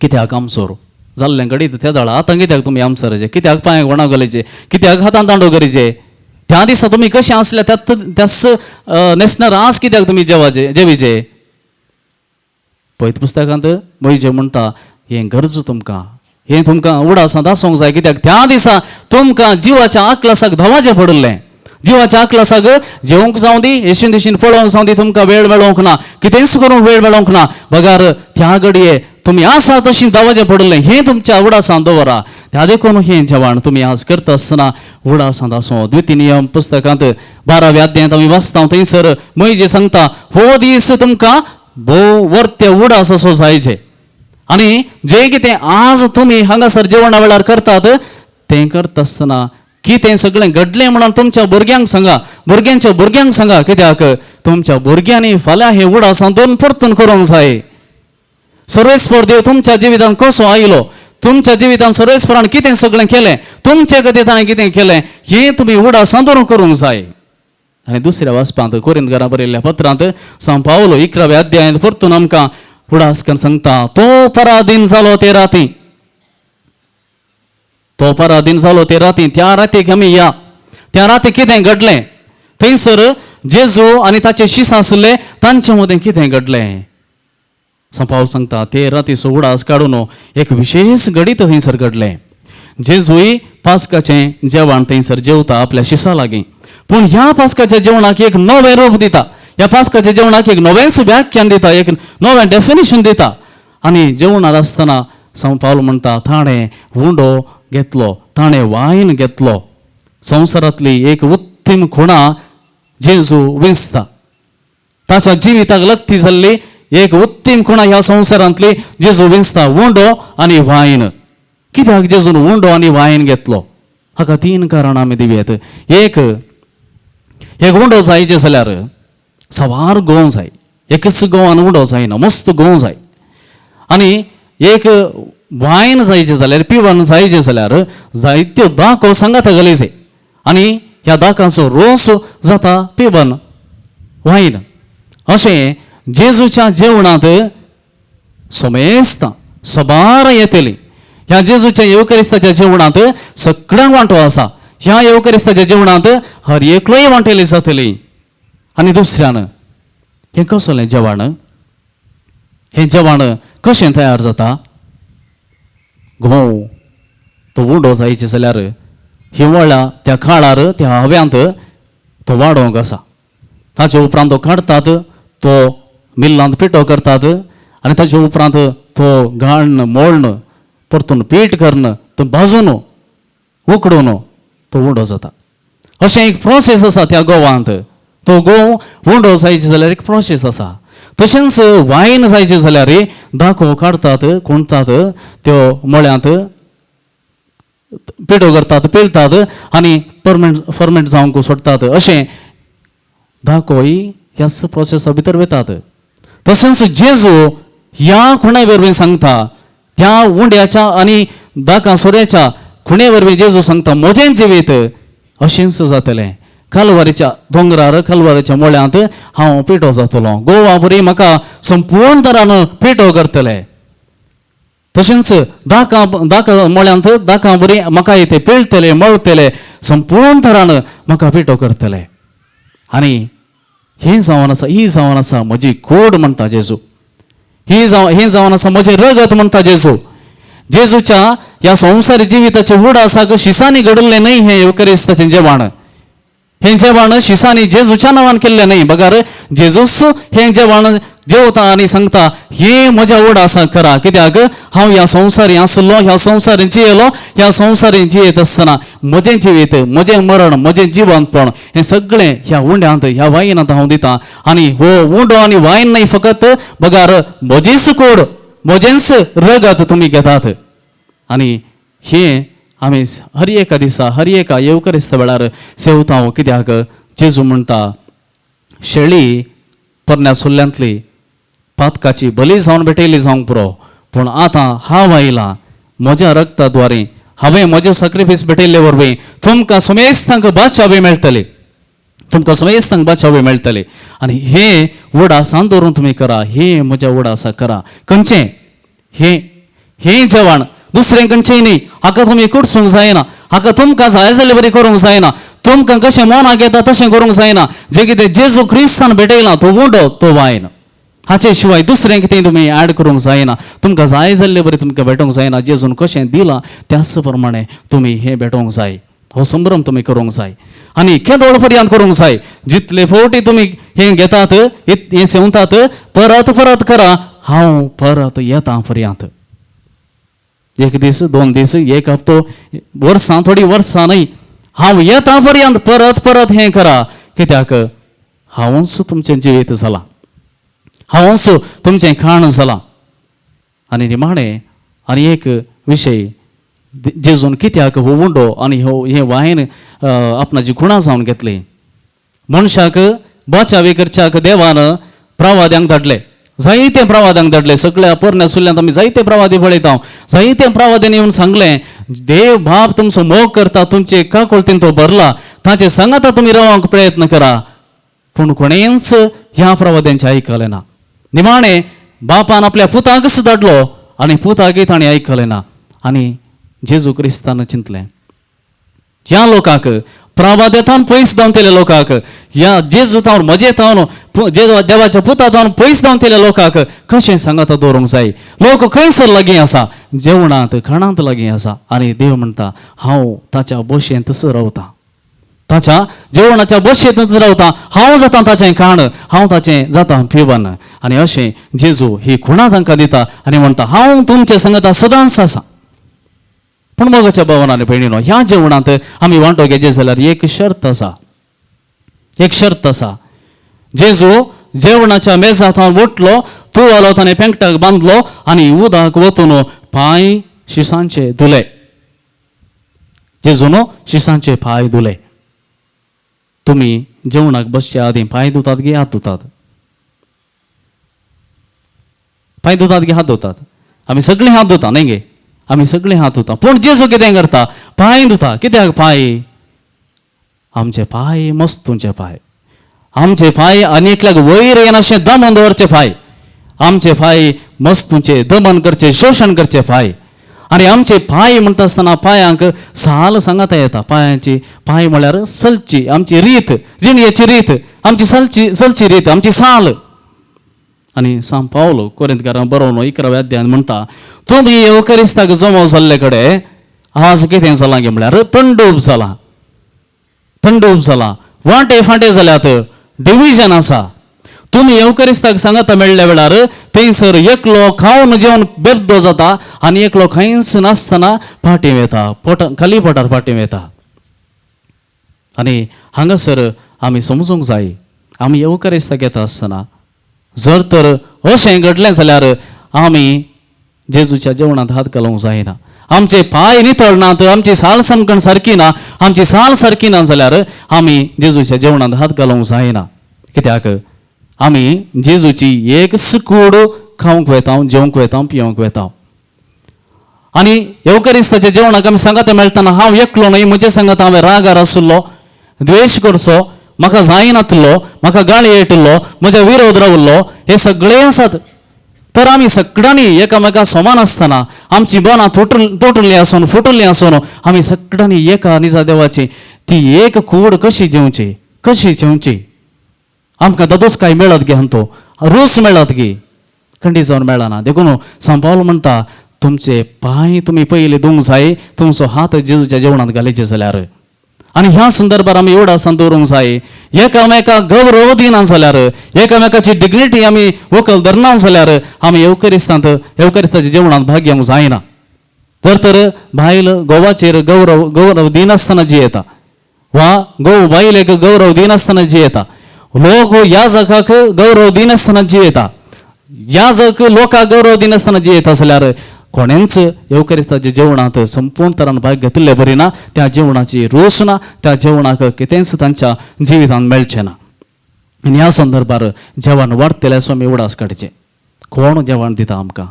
कित्याक आमसोर जाल्लें घडीत त्या दळा आतां कित्याक तुमी आमसराचे, कित्याक पांयांक वणा घालीचे, कित्याक हातान दांडो करीचे? त्या दिसा तुमी कशें आसल्या त्याच त्याच न्हेसणार आज कित्याक तुमी जेवाचे जेवीचे? पयत पुस्तकांत मोहिजे म्हणटा हें गरज तुमकां, हें तुमकां उडासांत आसूंक जाय. कित्याक त्या दिसा तुमकां जिवाच्या आकलासाक धांवाचें पडिल्लें. जिवाच्या आकलासाक जेवंक जावं दी, येशीन दिशीन पळोवंक जावं दी, तुमकां वेळ मेळोवंक ना, कितेंच करूंक वेळ मेळोवंक ना. बगार त्या घडये तुमी आसा तशी धांवाचें पडिल्लें. हें तुमच्या उडासांत दवरा. त्या देखून हें जेवण तुमी आज करता आसतना उडासांत आसूं. द्वितीय नियम पुस्तकांत 12व्या अध्यायांत आमी वाचता थंयसर मोहिजे सांगता हो दीस तुमकां भोव वर्ते उडास असो जायचे. आनी जें कितें आज तुमी हांगासर जेवणा वेळार करतात तें करता आसतना कितें सगळें घडलें म्हणून तुमच्या भुरग्यांक सांगा, भुरग्यांच्या भुरग्यांक सांगा. कित्याक तुमच्या भुरग्यांनी फाल्यां हें उडासान दोन परतून करूंक जाय. सर्वेस्पर देव तुमच्या जिवितांत कसो आयलो, तुमच्या जिवितांत सर्वेस्परान कितें सगळें केलें, तुमचे खातीर ताणें कितें केलें, हें तुमी उडासान दवरून करूंक जाय. आनी दुसऱ्या वाचपांत कोरिंतकारां बरयल्ल्या पत्रांत सांव पावलो 11व्या अध्यायांत परतून आमकां उडास करून सांगता तो पराधीन जालो ते राती, तो पराधीन जालो ते राती. त्या रातीक आमी या, त्या राती कितें घडलें थंयसर जेजू आनी ताचे शिस आसले तांचे मदें कितें घडलें सांव सांगता ते रातीचो उडास काडून एक विशेश घडीत थंयसर घडलें. जेजूय पास्काचें जेवण थंयसर जेवता आपल्या शिसा लागीं, पूण ह्या पास्काच्या जेवणाक एक नवें रूप दिता, ह्या पास्काच्या जेवणाक एक नवेंच व्याख्यान दिता, एक नवें डेफिनेशन दिता. आनी जेवणार आसतना सांव पावल म्हणटा ताणें उंडो घेतलो, ताणें वायन घेतलो. संवसारांतली एक उत्तम खुणा जेजू विंचता. ताच्या जिविताक लक्ती जाल्ली एक उत्तम खुणा ह्या संवसारांतली जेजू विंचता, उंडो आनी वायन. कित्याक जेजून उंडो आनी वायन घेतलो? हाका 3 कारणां आमी दिवयेत. एक, एक उंडो जायचे जाल्यार सवार गोंव जाय, एकच गोंवान उंडो जायना, मस्त गोंव जाय. आनी एक वायन जायचें जाल्यार, पिवन जायचें जाल्यार जायत्यो दाको सांगाता घालीचे आनी ह्या दाकांचो रोस जाता पिवन वायन. अशें जेजूच्या जेवणांत समेस्तां सबार येतली. ह्या जेजूच्या येवकरिस्ताच्या जेवणांत सगळ्यांक वांटो आसा. ह्या येवकरिस्ताच्या जेवणांत हर एकलोय वांटेली जातली. आनी दुसऱ्यान हें कसलें जेवण, हें जेवण कशें तयार जाता? घोव तो उंडो जायचे जाल्यार हिंवाळ्या त्या काळार त्या हव्यांत तो वाडोवंक आसा. ताचे उपरांत तो काडटात, तो मिल्लांत पिठो करतात आनी ताचे उपरांत तो घाळण मोळण परतून पीठ करून तो भाजून उकडून तो उंडो जाता. अशें एक प्रोसेस आसा त्या गोवांत. तो गोव उंडो जायचे जाल्यार एक प्रोसेस आसा. तशेंच वायन जायचे जाल्यार दाखो काडटात, खुणटात, त्यो मळ्यांत पिठो करतात, पिळटात आनी फर्मेंट जावंक सोडटात. अशें दाखोय ह्याच प्रोसेसा भितर वतात. तशेंच जेजू ह्या खुणे वरवीं सांगता, त्या उंड्याच्या आनी दाका सोऱ्याच्या खुणे वरवीं जेजू सांगता म्हजें जिवीत अशेंच जातलें. कालवारीच्या दोंगरार, कालवारीच्या मळ्यांत हांव पिठो जातलो. गोवा बरी म्हाका संपूर्ण तरान पिठो करतले. तशेंच दाका दाका मळ्यांत दाका बरी म्हाका ते पिळटले, मळटले, संपूर्ण तरान म्हाका पिठो करतले. आनी हें जावन आसा, ही जावन आसा म्हजी कोड म्हणटा जेजू. ही जाव हें जावन आसा म्हजें रगत म्हणटा जेजू. जेजूच्या ह्या संवसारी जिविताचे उडासाक शिसांनी घडलें न्हय हें येवकरिस्ताचें जेवण. हें जेवण शिसांनी जेजूच्या नांवान केल्लें न्हय, बगर जेजूस हें जेवण जेवता आनी सांगता हें म्हज्या उडासाक करा. कित्याक हांव ह्या संवसारी आसलो, ह्या संवसारीन जियेलो, ह्या संवसारीन जियेत आसतना म्हजें जिवीत, म्हजें मरण, म्हजें जिवंतपण हें सगळें ह्या उंड्यांत, ह्या वायनांत हांव दितां. आनी हो उंडो आनी वायन न्हय फकत, बगर म्हजीच कोड, म्हजेंच रगत तुमी घेतात. आनी हें आमी हर एका दिसा, हर एका येवकरिस्त वेळार सेवता. कित्याक जेजू म्हणटा शेळी परण्या सुल्ल्यांतली पातकाची बली जावन भेटयली जावंक पुरो, पूण आतां हांव आयला म्हज्या रगता द्वारे, हांवें म्हजें सॅक्रिफायस भेटयल्ले वरवीं तुमकां समेस्तांक बाचावी मेळटली, तुमकां समेस्तांक बाचावी मेळटली. आनी हें उडासान दवरून तुमी करा, हें म्हज्या उडासा करा. खंयचें हें हें जेवण, दुसरें खंयचेंय न्ही. हाका तुमी कुडसूंक जायना, हाका तुमकां जाय जाल्यार बरी करूंक जायना, तुमकां कशें मनाक येता तशें करूंक जायना. जें कितें जेजू क्रिस्तान भेटयलां तो उंडो, तो वायन, हाचे शिवाय दुसरें कितें तुमी एड करूंक जायना. तुमकां जाय जाल्ले बरी तुमकां भेटोवंक जायना. जेजून कशें दिलां त्याच प्रमाणे तुमी हें भेटोवंक जाय, हो संभ्रम तुमी करूंक जाय आनी केदोळ पर्यंत करूंक जाय. जितले फावटी तुमी हें घेतात, हें सेवतात, परत परत करा, हांव परत येता पर्यंत. एक दीस, दोन दीस, एक हप्तो, वर्सां, थोडीं वर्सां न्हय, हांव येता पर्यंत परत परत हें करा. कित्याक हांवूच तुमचें जिवीत जालां, हांवूच तुमचें खाण जालां. आनी निमाणें आनी एक विशय, जेजून कित्याक हो उंडो आनी हो हें वायन आपणाची खुणां जावन घेतली. मनशाक बाचावी करच्याक देवान प्रवाद्यांक धाडले, जायते प्रवाद्यांक धाडले. सगळ्या पोरण्या सुल्ल्यांत आमी जायते प्रवादी पळयता. जायते प्रवाद्यांनी येवन सांगलें देव बाप तुमचो मोग करता, तुमचे काकुळतीन तो भरला, ताचे सांगाता तुमी रावंक प्रयत्न करा. पूण कोणेंच ह्या प्रवाद्यांचें आयकलें ना. निमाणें बापान आपल्या पुताकच धाडलो आनी पुताकय ताणें आयकलें ना. आनी जेजू क्रिस्तान चिंतलें ह्या लोकांक, प्रवाद्याथावन पयस धांवतल्या लोकांक, ह्या जेजू थावन, म्हजे थावन, देवाच्या पुता थावन पयस धांवतल्या लोकांक कशें सांगाता दवरूंक जाय. लोक खंयसर लागीं आसा, जेवणांत खाणांत लागीं आसा. आनी देव म्हणटा हांव ताच्या बशेंतच रावतां, ताच्या जेवणाच्या बशेंतच रावता, हांव जाता ताचें खाण, हांव ताचें जाता पिवन. आनी अशें जेजू ही खुणा तांकां दिता आनी म्हणटा हांव तुमचे सांगता सदांच आसा. पूण मोगाच्या भावान आनी भयणीनो, ह्या जेवणांत आमी वांटो घेतले जाल्यार एक शर्त आसा, एक शर्त आसा. जेजू जेवणाच्या मेजा थावन उठलो, तुवालो ताणें पेंकटाक बांदलो आनी उदक वतून पांय शिसांचे धुले. जेजून शिसांचे पांय धुले. तुमी जेवणाक बसच्या आदीं पांय धुतात गे हात धुतात? पांय धुतात गे हात धुतात? आमी सगळीं हात धुता न्हय गे, आमी सगळीं हात धुता. पूण जेजू कितें करता? पांय धुता. कित्याक पांय? आमचे पांय मस्तूंचे पांय, आमचे पांय आनी एकल्याक वयर येनाशें दमन दवरचे पांय, आमचे पांय मस्तूंचे दमन करचे, शोशण करचे पांय. आनी आमचे पांय म्हणटा आसतना पांयांक साल सांगाता येता. पांयांची पांय म्हळ्यार चलची आमची रीत, जिणयेची रीत, आमची चलची चलची रीत, आमची साल. आनी सांग पावलो कोरिंतकारां बरोवन 11व्या अध्यायान म्हणटा तुमी येवकरिस्ताक जमो जाल्ले कडेन आज कितें जालां गे म्हळ्यार थंडूप जालां, थंडूप जालां, वांटे फांटे जाल्यात, डिविजन आसा. तुमी येवकरिस्ताक सांगाता मेळ्ळ्या वेळार थंयसर एकलो खावन जेवन बेब्दो जाता आनी एकलो खंयच नासतना फाटीं वता, पोटा खाली पोटार फाटीं वता. आनी हांगासर आमी समजूंक जाय आमी येवकारिस्ता घेता आसतना जर तर अशें घडलें जाल्यार आमी जेजूच्या जेवणांत हात घालूंक जायना. आमचे पांय नितळनात, आमची साल समकण सारकी ना, आमची साल सारकी ना जाल्यार आमी जेजूच्या जेवणांत हात घालूंक जायना. कित्याक आमी जेजूची एक कूड खावंक वेता, जेवंक वेता, पिवंक वेता. आनी येवकारिस्ताच्या जेवणाक आमी सांगात मेळटना हांव एकलो न्हय, म्हजे सांगात हांवें रागार आशिल्लो, द्वेश करचो, म्हाका जायनातलो, म्हाका गाळी येयटलो, म्हज्या विरोध रावल्लो, हे सगळे आसात. तर आमी सगळ्यांनी एकामेका समान आसतना आमची बनां तोटुल्लीं आसून फुटुल्लीं आसून आमी सगळ्यांनी एका निजा देवाची ती एक कूड कशी जेवची, कशी जेवची. आमकां ददोस काय मेळत गे, हांतो रोस मेळत गे, खंडीत जावन मेळना. देखून सांत पावल म्हणटा तुमचे पांय तुमी पयलीं धुवंक जाय, तुमचो हात जेजूच्या जेवणांत घालीचे जाल्यार. आनी ह्या संदर्भार आमी एवढासान दवरूंक जाय, एकामेका गौरव दिना जाल्यार, एकामेकाची डिग्निटी आमी वकल धरना जाल्यार आमी येवकरिस्तांत येवकरिस्ताच्या जेवणांत भाग घेवंक जायना. जर तर बायल घोवाचेर गौरव गौरव दिनासतना जियेता वा घोव बायलेक गौरव दिनासतना जियेता, लोक याजकाक गौरव दिनासतना जियेता, याजक लोकांक गौरव दिनासतना जियेता जाल्यार कोणेंच येवकरिस्ताच्या जेवणांत संपूर्ण तरान भाग घेतिल्ले बरी ना, त्या जेवणाची रोस ना, त्या जेवणाक कितेंच तांच्या जिवितांत मेळचें ना. आनी ह्या संदर्भार जेवण वाडटलें असो आमी उडास काडचें. कोण जेवण दिता आमकां?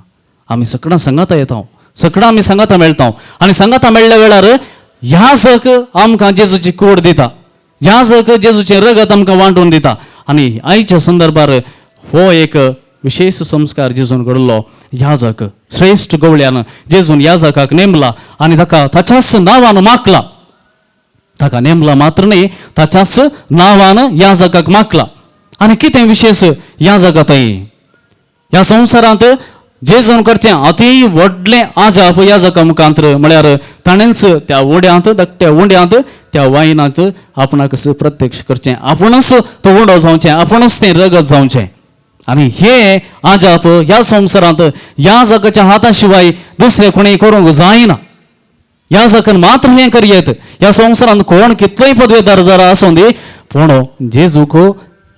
आमी सगळ्यां सांगाता येता, सगळ्यां आमी सांगाता मेळटा. आनी सांगाता मेळ्ळ्या वेळार याजक आमकां जेजूची कूड दिता, याजक जेजूचें रगत आमकां वांटून दिता. आनी आयच्या संदर्भार हो एक विशेष संस्कार जेजून घडलो. याजक श्रेश्ठ गवळ्यान जेजून याजकाक नेमला आनी ताका ताच्याच नांवान मागला. ताका नेमला मात्र न्ही, ताच्याच नांवान याजकाक मागला. आनी कितें विशेष याजका थंय ह्या संवसारांत जेजून करचें अती व्हडलें आजाप याजका मुखांतर म्हळ्यार ताणेंच त्या उंड्यांत, धाकट्या उंड्यांत, त्या वायनांत आपणाक प्रत्यक्ष करचें, आपुणूच तो उंडो जावचें, आपुणूच तें रगत जावचें. आनी हे आजाप ह्या संवसारांत याजकाच्या हाता शिवाय दुसरें कोणें करूंक जायना. याजकान मात्र हें करयेत. ह्या संवसारांत कोण कितलोय पदवेदार जरा आसूं दी, पूण जेजूक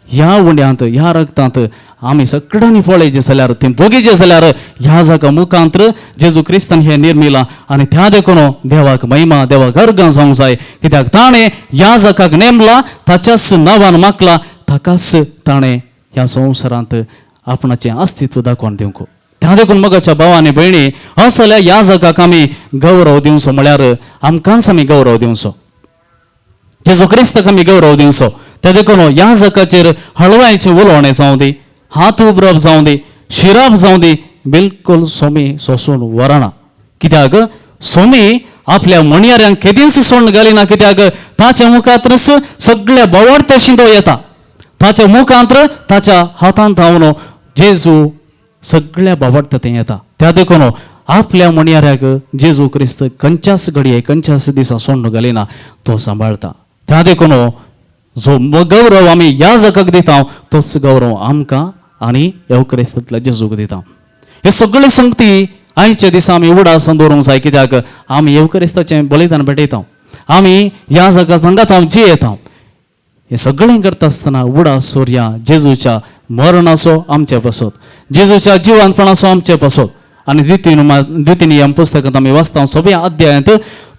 ह्या उंड्यांत ह्या रगतांत आमी सगळ्यांनी पळयचें जाल्यार, तें भोगीचें जाल्यार ह्या जाका मुखांतर जेजू क्रिस्तान हें निर्मिलां. आनी त्या देखून देवाक महिमा, देवाक अर्गां जावंक जाय. कित्याक ताणें ह्या जाकाक नेमला, ताच्याच नांवान मागला, ताकाच ताणें ह्या संवसारांत आपणाचें अस्तित्व दाखोवन दिवंक. त्या देखून मगाच्या भाव आनी भयणी, असल्या ह्या जगाक आमी गौरव दिवचो म्हळ्यार आमकांच आमी गौरव दिवचो, जेजू क्रिस्ताक आमी गौरव दिवचो. त्या देखून ह्या जगाचेर हळवायचें उलोवणें जावं दी, हात उबरप जावं दी, शिरप जावं दी, बिलकुल सोमी सोंसून वरना. कित्याक सोमी आपल्या म्हणयाऱ्यांक केदींच सोडून घालिना. कित्याक ताच्या मुखांतच सगळ्या बोवाळत्या शिंदो येता, ताच्या मुखांतर ताच्या हातांत धांवन जेजू सगळ्या बावडटा तें येता. त्या देखून आपल्या म्हणयाऱ्याक जेजू क्रिस्त खंयच्याच घडये खंयच्याच दिसा सोडून घालिना, तो सांबाळटा. त्या देखून जो गौरव आमी ह्या जगाक दिता तोच गौरव आमकां आनी येवक्रिस्तांतल्या जेजूक दिता. हे सगळे संगती आयच्या दिसा आमी उडासान दवरूंक जाय. कित्याक आमी येवक्रिस्ताचें बलिदान भेटयता, आमी ह्या जगा सांगात हांव जियेता. हें सगळें करता आसतना उडास सोरया जेजूच्या मरणाचो आमचे पासत, जेजूच्या जिवंतपणाचो आमचे पासत. आनी द्वितीय नियम पुस्तकांत आमी वाचता सगळ्या अध्यायांत,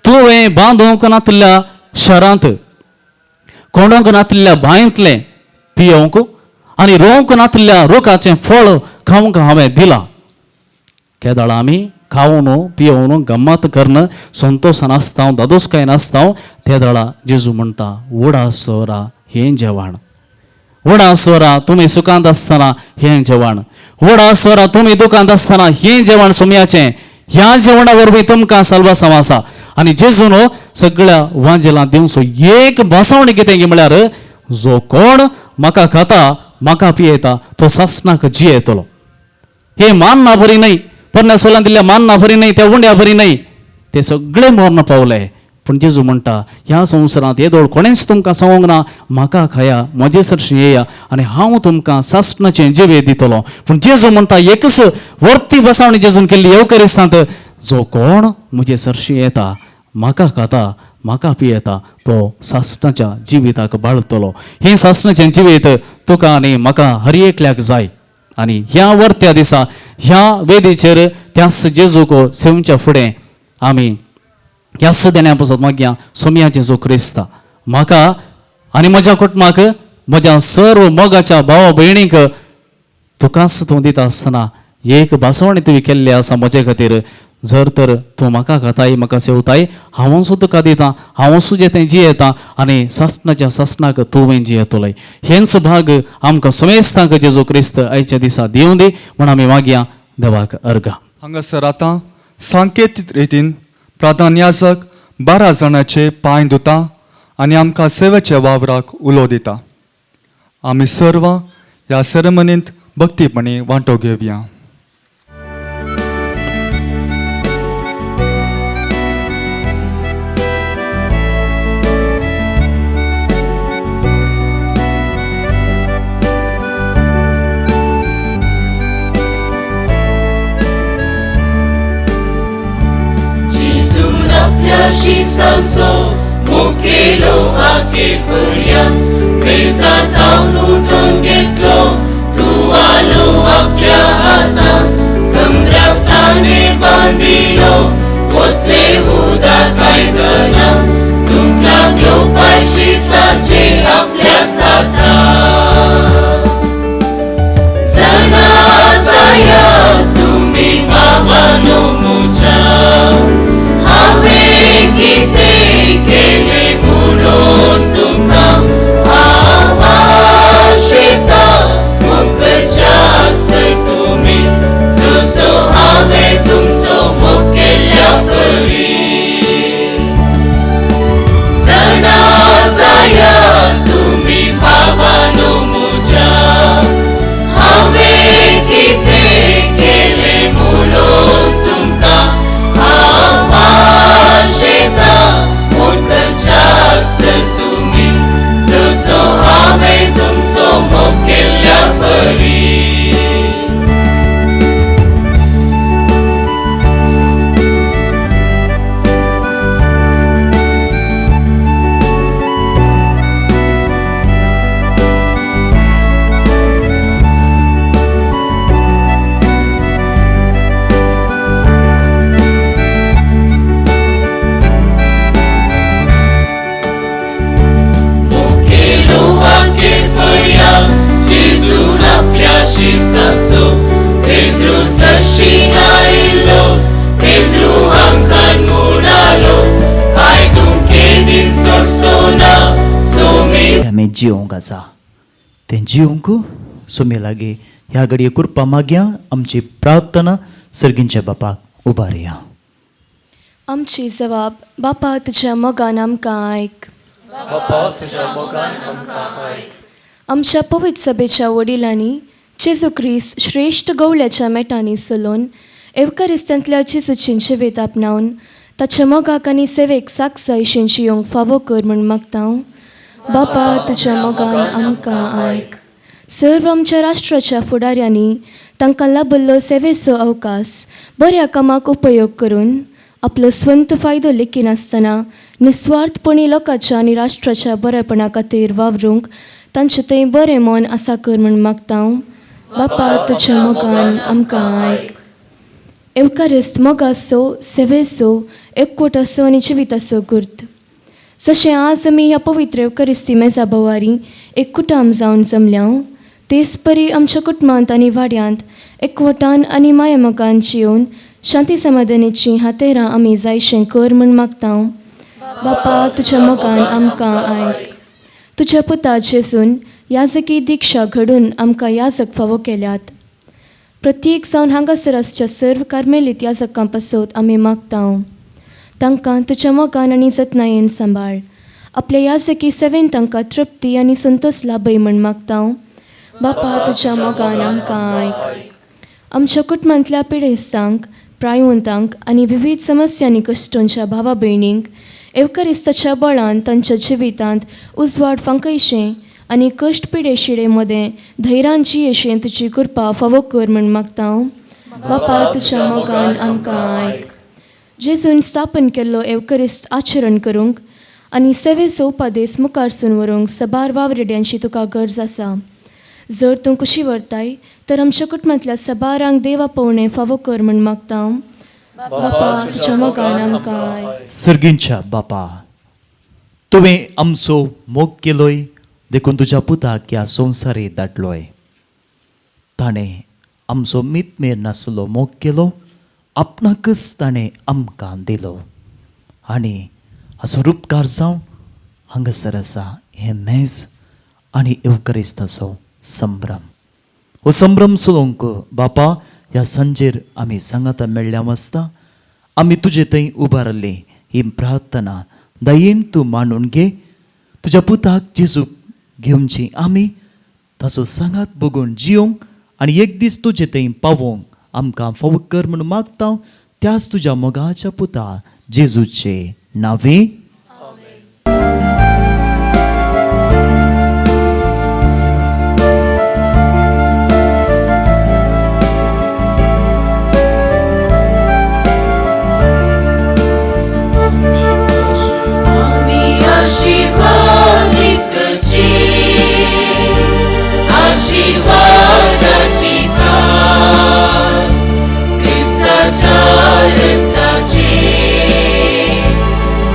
तुवें बांदूंक नातिल्ल्या शहरांत, कोंडोंक नातिल्ल्या बांयंतलें पियोवंक आनी रोवंक नातिल्ल्या रोखाचें फळ खावंक हांवें दिलां. केदळा आमी खावन पियोवन गम्मत करून संतोशान आसता, दादोसकायेन आसता, ते दळा जेजू म्हणटा उडास सोरा हें जेवण, उडास सोरा तुमी सुखांत आसतना हें जेवण, उडास सोरा तुमी दुखांत आसतना हें जेवण सोमयाचें, ह्या जेवणा वरवीं तुमकां साल्वासांव आसा. आनी जेजून सगळ्या वांजेलां दिवचो एक बसवणी कितें म्हळ्यार जो कोण म्हाका खाता म्हाका पियेता तो सासणाक जियेतलो. हे मान्ना बरी न्हय, पोरण्या सोलान दिल्ल्या मान्ना बरी न्हय, त्या उंड्या बरी न्हय, ते सगळे मर्ण पावले. पूण जेजू म्हणटा ह्या संवसारांत येदोळ कोणेंच तुमकां सांगूंक ना म्हाका खाया, म्हजे सरशी येया आनी हांव तुमकां सासणाचें जिवे दितलो. पूण जेजू म्हणटा एकच वर्ती बसावणी जेजून केल्ली येवकरिस्तांत, जो कोण म्हजे सरशी येता म्हाका खाता म्हाका पियेता तो सासणाच्या जिविताक बाळतलो. हें सासणाचें जिवीत तुका आनी म्हाका हर एकल्याक जाय. आनी ह्या वर्त्या दिसा ह्या वेदीचेर त्याच जेजूक सेवच्या फुडें आमी ह्याच देण्या पासत मागया सोमया जेजू क्रिस्ता म्हाका आनी म्हज्या कुटुंबाक म्हज्या सर्व मोगाच्या भावा भयणीक तुकाच तूं दिता आसतना एक भासवणी तुवें केल्ली आसा म्हजे खातीर. जर तर तूं म्हाका खाताय म्हाका सेवताय हांवूच तुका दितां, हांवूच तुजें तें जियेता आनी सासणाच्या सासणाक तुवें जियेतलोय. हेंच भाग आमकां समेस्तांक जेजू क्रिस्त आयच्या दिसा दिवं दी म्हूण आमी मागया देवाक अर्गां. हांगासर आतां सांकेतीक रितीन प्रधान याजक 12 जाणांचे पांय धुता आनी आमकां सेवेच्या वावराक उलो दिता. आमी सर्व ह्या सेरेमनींत भक्तीपणी वांटो घेवया. शिसांचो मुखेलो आखेर पर्यंत मेजातावन उठून घेतलो तुवालो आपल्या हातान कमराक ताणें बांदिलो वतले उदक आयदनान धुवंक लागलो पांय शिसाचे आपल्या साथान. जाणा जाया तुमी बाबानो म्हज्या हांवें कितें केलें म्हणून तुमकां हांव आशेतां मोग करच्याक तुमी जसो हांवें तुमचो मोग केल्ल्या परी. जाणा जाया तुमी बाबानो म्हज्या हांवें कितें केलें म्हणून तुमकां हांव आशेतां मोग करच्याक तुमी जसो हांवें तुमचो मोग केल्ल्या परी. मुखेलो आखेर पर्यंत जेजून आपल्या शिसांचो पेद्रू सरशीं आयिल्लोच पेद्रू हांकां म्हणालो पांय तुमके दिन सोडचो ना सोमी. आमी जिवंक आसा तें जिवंक सोमे लागीं ह्या घडये कृपा मागया. आमची प्रार्थना सर्गींच्या बापाक उबारया. आमची जबाब बापा तुज्या मोगान आमकां आयक. बापा तुज्या मोगान आमकां आयक. आमच्या पवित्र सभेच्या वडिलांनी जेजू क्रिस्त श्रेश्ठ गवळ्याच्या मेटांनी चलोवन एवकारिस्तांतल्या जेजूची जिवीत आपणावन ताच्या मोगाक आनी सेवेक साक्ष जायशें जियोंक फावो कर म्हूण मागता. बापा तुज्या मोगान आमकां आयक. सर्व आमच्या राष्ट्राच्या फुडाऱ्यांनी तांकां लाभिल्लो सेवेचो अवकाश बऱ्या कामाक उपयोग करून आपलो स्वंत फायदो लेखिनासतना निस्वार्थपणी लोकांच्या आनी राष्ट्राच्या बरेपणा खातीर वावरूंक तांचें थंय बरें मन आसा कर म्हूण मागता. बापा तुज्या मोगान आमकां आयक. एवकारिस्त मोगाचो सेवेचो एकवटाचो आनी जिविताचो गुर्त. जशें आज आमी ह्या पवित्र एवकारिस्ती मेजा भोवारी एक कुटुंब जावन जमल्या तेच परी आमच्या कुटुंबांत आनी वाड्यांत एकवटान आनी मायामोगान जियोवन शांती समाधानाचीं हातेरां आमी जायशें कर म्हूण मागता. बापा तुज्या मोगान आमकां आयक. तुज्या पुता जेजून याजकी दिक्षा घडून आमकां याजक फावो केल्यात. प्रत्येक जावन हांगासर आसच्या सर्व कार्मेलीत याजकां पासत आमी मागता. तांकां तुज्या मोगान आनी जतनायेन सांबाळ. आपल्या याजकी सेवेन तांकां तृप्ती आनी संतोश लाभय म्हूण मागता. बापा तुज्या मोगान आमकां आयक. आमच्या कुटुंबांतल्या पिडेस्तांक प्रायवंतांक आनी विविध समस्यांनी कश्टोंच्या भावा भयणींक एवकारिस्ताच्या बळान तांच्या जिवितांत उजवाड फांकयशें आनी कश्ट पिडेशिडे मदें धैरान जियेशें तुजी कृपा फावो कर म्हूण मागता. बापा तुज्या मोगान आमकां आयक. जेजून स्थापन केल्लो एवकरिस्त आचरण करूंक आनी सेवेचो उपादेस मुखारसून व्हरूंक सबार वावरेड्यांची तुका गरज आसा. जर तूं कुशी व्हरताय तर आमच्या कुटुंबांतल्या सबारांक देवा पवणे फावो कर म्हूण मागता. बापा तुज्या मोगान आमकां. सर्गींच्या बापा, तुवें आमचो मोग केलोय देखून तुज्या पुताक ह्या संवसारी धाडलोय. ताणें आमचो मितमेर नासलो मोग केलो, आपणाकच ताणें आमकां दिलो आनी हाचो रुपकार जावन हांगासर आसा हें मेज आनी येवकरिस्ताचो संभ्रम. हो संभ्रम चलोवंक बापा ह्या सांजेर आमी सांगाता मेळ्ळ्या वाचता आमी तुजे थंय उबारली ही प्रार्थना दयेन तूं मानून घे. तुज्या पुताक जेजूक घेवची आमी ताचो सांगात बगून जियोंक आनी एक दीस तुजे थंय पावोवंक आमकां फावो कर म्हूण मागता त्याच तुज्या मोगाच्या पुता जेजूचे नांवे. आशीर्वादाची कास क्रिस्ताच्या रक्ताचे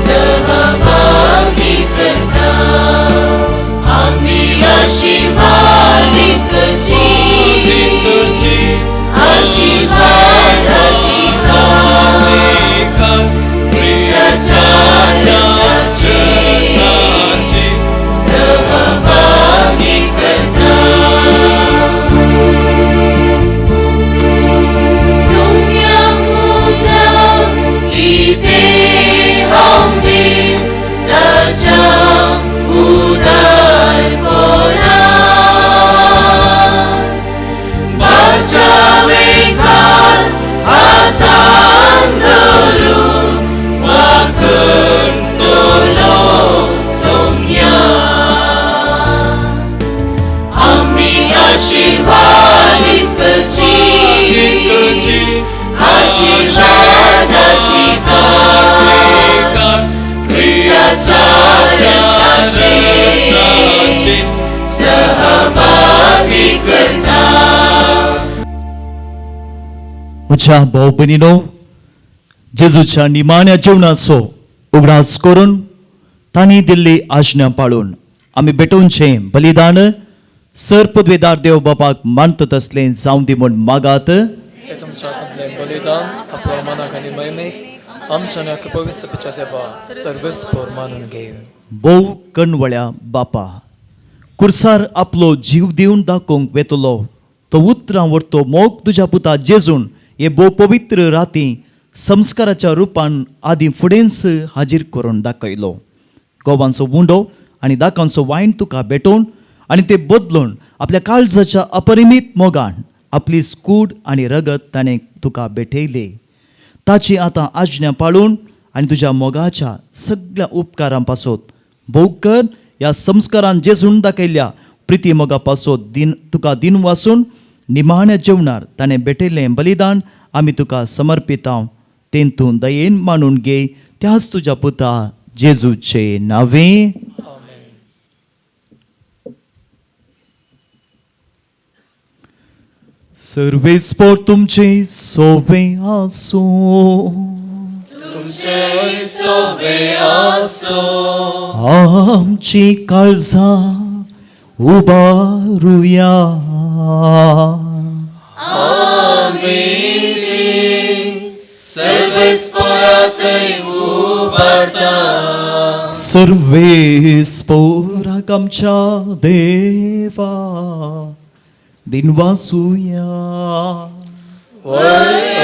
सहभागी करता. आम्ही आशीर्वादित करची आशीर्वादाची कास क्रिस्ताच्या रक्ताचे सहभागी करता. आशीर्वादित करची आशीर्वादाची कास क्रिस्ताच्या रक्ताचे सहभागी करता. म्हज्या भाव भयणीनो, जेजूच्या निमाण्या जेवणाचो उगडास करून तांणी दिल्ली आज्ञा पाळून आमी भेटोवचें बलिदान सर पदवेदार देव बापाक मानतात असलें जावं दी म्हूण मागात. हे तुमच्या हातांतलें बलिदान आपल्या मनाक आनी महिमेक आमच्या पवित्रच्या देवा सर्वेस्पोर मानून घे. भोव कणवळ्या बापा, कुर्सार आपलो जीव दिवन दाखोवंक वेतलो तो उतरां व्हरतो मोग तुज्या पुता जेजून हे भोव पवित्र राती संस्काराच्या रुपान आदीं फुडेंच हाजीर करून दाखयलो. गोवांचो उंडो आनी दाकांचो वायन तुका भेटोवन आनी ते बदलून आपल्या काळजाच्या अपरिमीत मोगान आपली स्कूड आनी रगत ताणें तुका भेटयली. ताची आतां आज्ञा पाळून आनी तुज्या मोगाच्या सगळ्या उपकारां पासत भोग कर. ह्या संस्कारान जेजून दाखयल्या प्रिती मोगा पासत दिन तुका दिन वासून निमाण्या जेवणार ताणें भेटयलें बलिदान आमी तुका समर्पितांव. तें तूं दयेन मानून घे त्याच तुज्या पुता जेजूचे नांवे. सर्वेस्पोर तुमचे सोबे आसूं, तुमचे सोबे आसूं, आमची काळजां उबारुया. आमी सर्वेस्पोरातय उबारता. सर्वेस्पोराक आमच्या देवा दिनवासुया.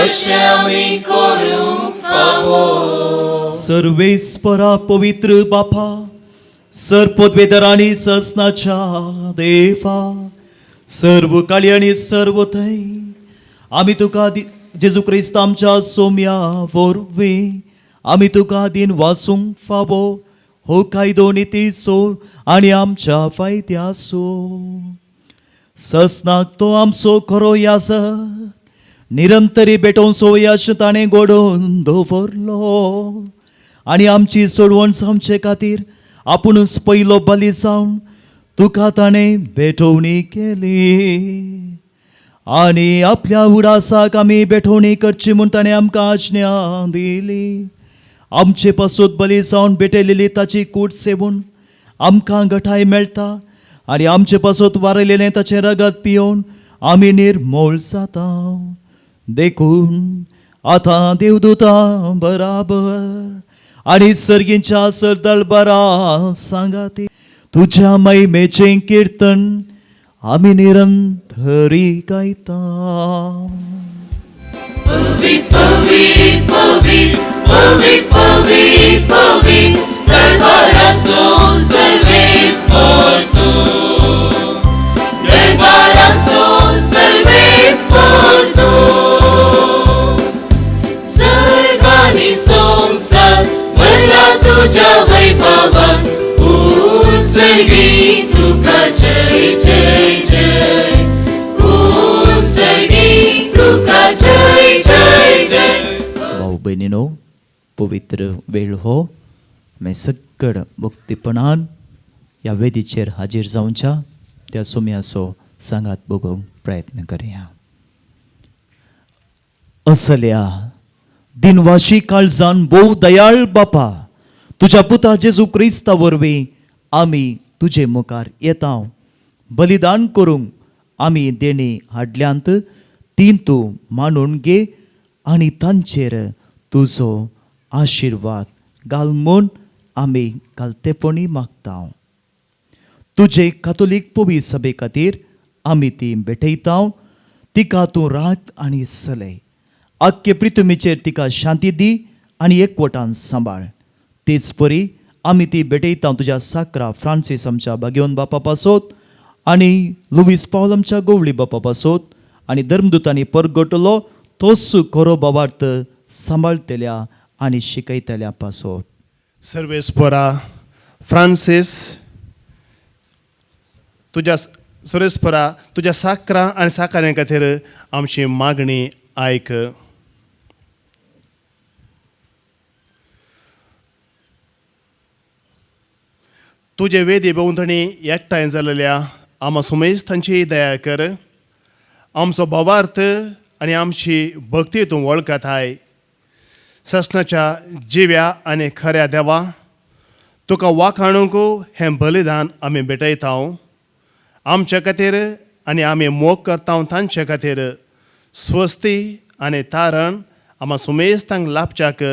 अशें आमी करूंक फावो. सर्वेस्परा पवित्र बापा, सर पदवेदार आनी ससनाच्या देवा, सर्व काळी आनी सर्व थंय आमी तुका जेजू क्रिस्त आमच्या सोम्या वरवीं आमी तुका दिन वासूंक फावो हो कायदो नितीचो आनी आमच्या फायद्याचो. ससनाक तो आमचो खरो याजक निरंतरी भेटोवचो यश ताणें घडोवन दवरलो. आनी आमची सोडवण जावचे खातीर आपुणूच पयलो बली जावन तुका ताणें भेटवणी केली आनी आपल्या उडासाक आमी भेटवणी करची म्हूण ताणें आमकां आज्ञा दिली. आमचे पासून बली जावन भेटयलेली ताची कूट सेवून आमकां गठाय मेळटा आनी आमचे पासून वारयलेलें ताचें रगत पियोवन आमी निर्मोळ जाता. देखून आतां देवदूतां बराबर आनी सर्गींच्या सरदलबरा सांगाती तुज्या महिमेचें किर्तन आमी निरंतरी गायता. पवित पवित पवित पवित पवित पवित दरबाराचो सर्वेस्पर तूं, दरबाराचो सर्वेस्पर तूं. सर्ग आनी संवसार भरला तुज्या वैभवान, उत्सर्गी तुका जय जय जय, उत्सर्गी तुका जय जय जय. भाऊ भयणीनो, पवित्र वेळ हो आमी सगळ भक्तीपणान ह्या वेदीचेर हाजीर जावच्या त्या सोम्याचो सांगात बघूंक प्रयत्न करया. असल्या दिनवाशी काळजान भोव दयाळ बापा, तुज्या पुता जेजू क्रिस्ता वरवीं आमी तुजे मुखार येता. बलिदान करूंक आमी देणी हाडल्यांत तीं तूं मानून घे आनी तांचेर तुजो आशिर्वाद घाल म्हूण आमी कालतेपणी मागता. तुजे कातोलीक पवी सभे खातीर आमी ती भेटयता. तिका तूं राख आनी चलय. आख्खे प्रितुमीचेर तिका शांती दी आनी एकवटान सांबाळ. तेच परी आमी ती भेटयता तुज्या साकरा फ्रांसीस आमच्या भाग्योन बापा पासत आनी लुवीस पावल आमच्या गोवळी बापा पासत आनी धर्मदूतांनी परगटलो तोच खरो बाबार्थ सांबाळटल्या आनी शिकयतल्या पासत. सर्वेस्परा फ्रांसीस तुज्या सर्वेस्परा तुज्या साकरा आनी साकाऱ्यां खातीर आमची मागणी आयक. तुजे वेदी भोंवतणी एकठांय जाल्ल्या आमा सुमेस्तांची दया कर. आमचो भावार्थ आनी आमची भक्ती तूं वळखताय. ससनाच्या जिव्या आनी खऱ्या देवा, तुका वाखाणूंक हें बलिदान आमी भेटयता. आमचे खातीर आनी आमी मोग करता तांचे खातीर स्वस्ती आनी तारण आमा सुमेस्तांक लाभच्याक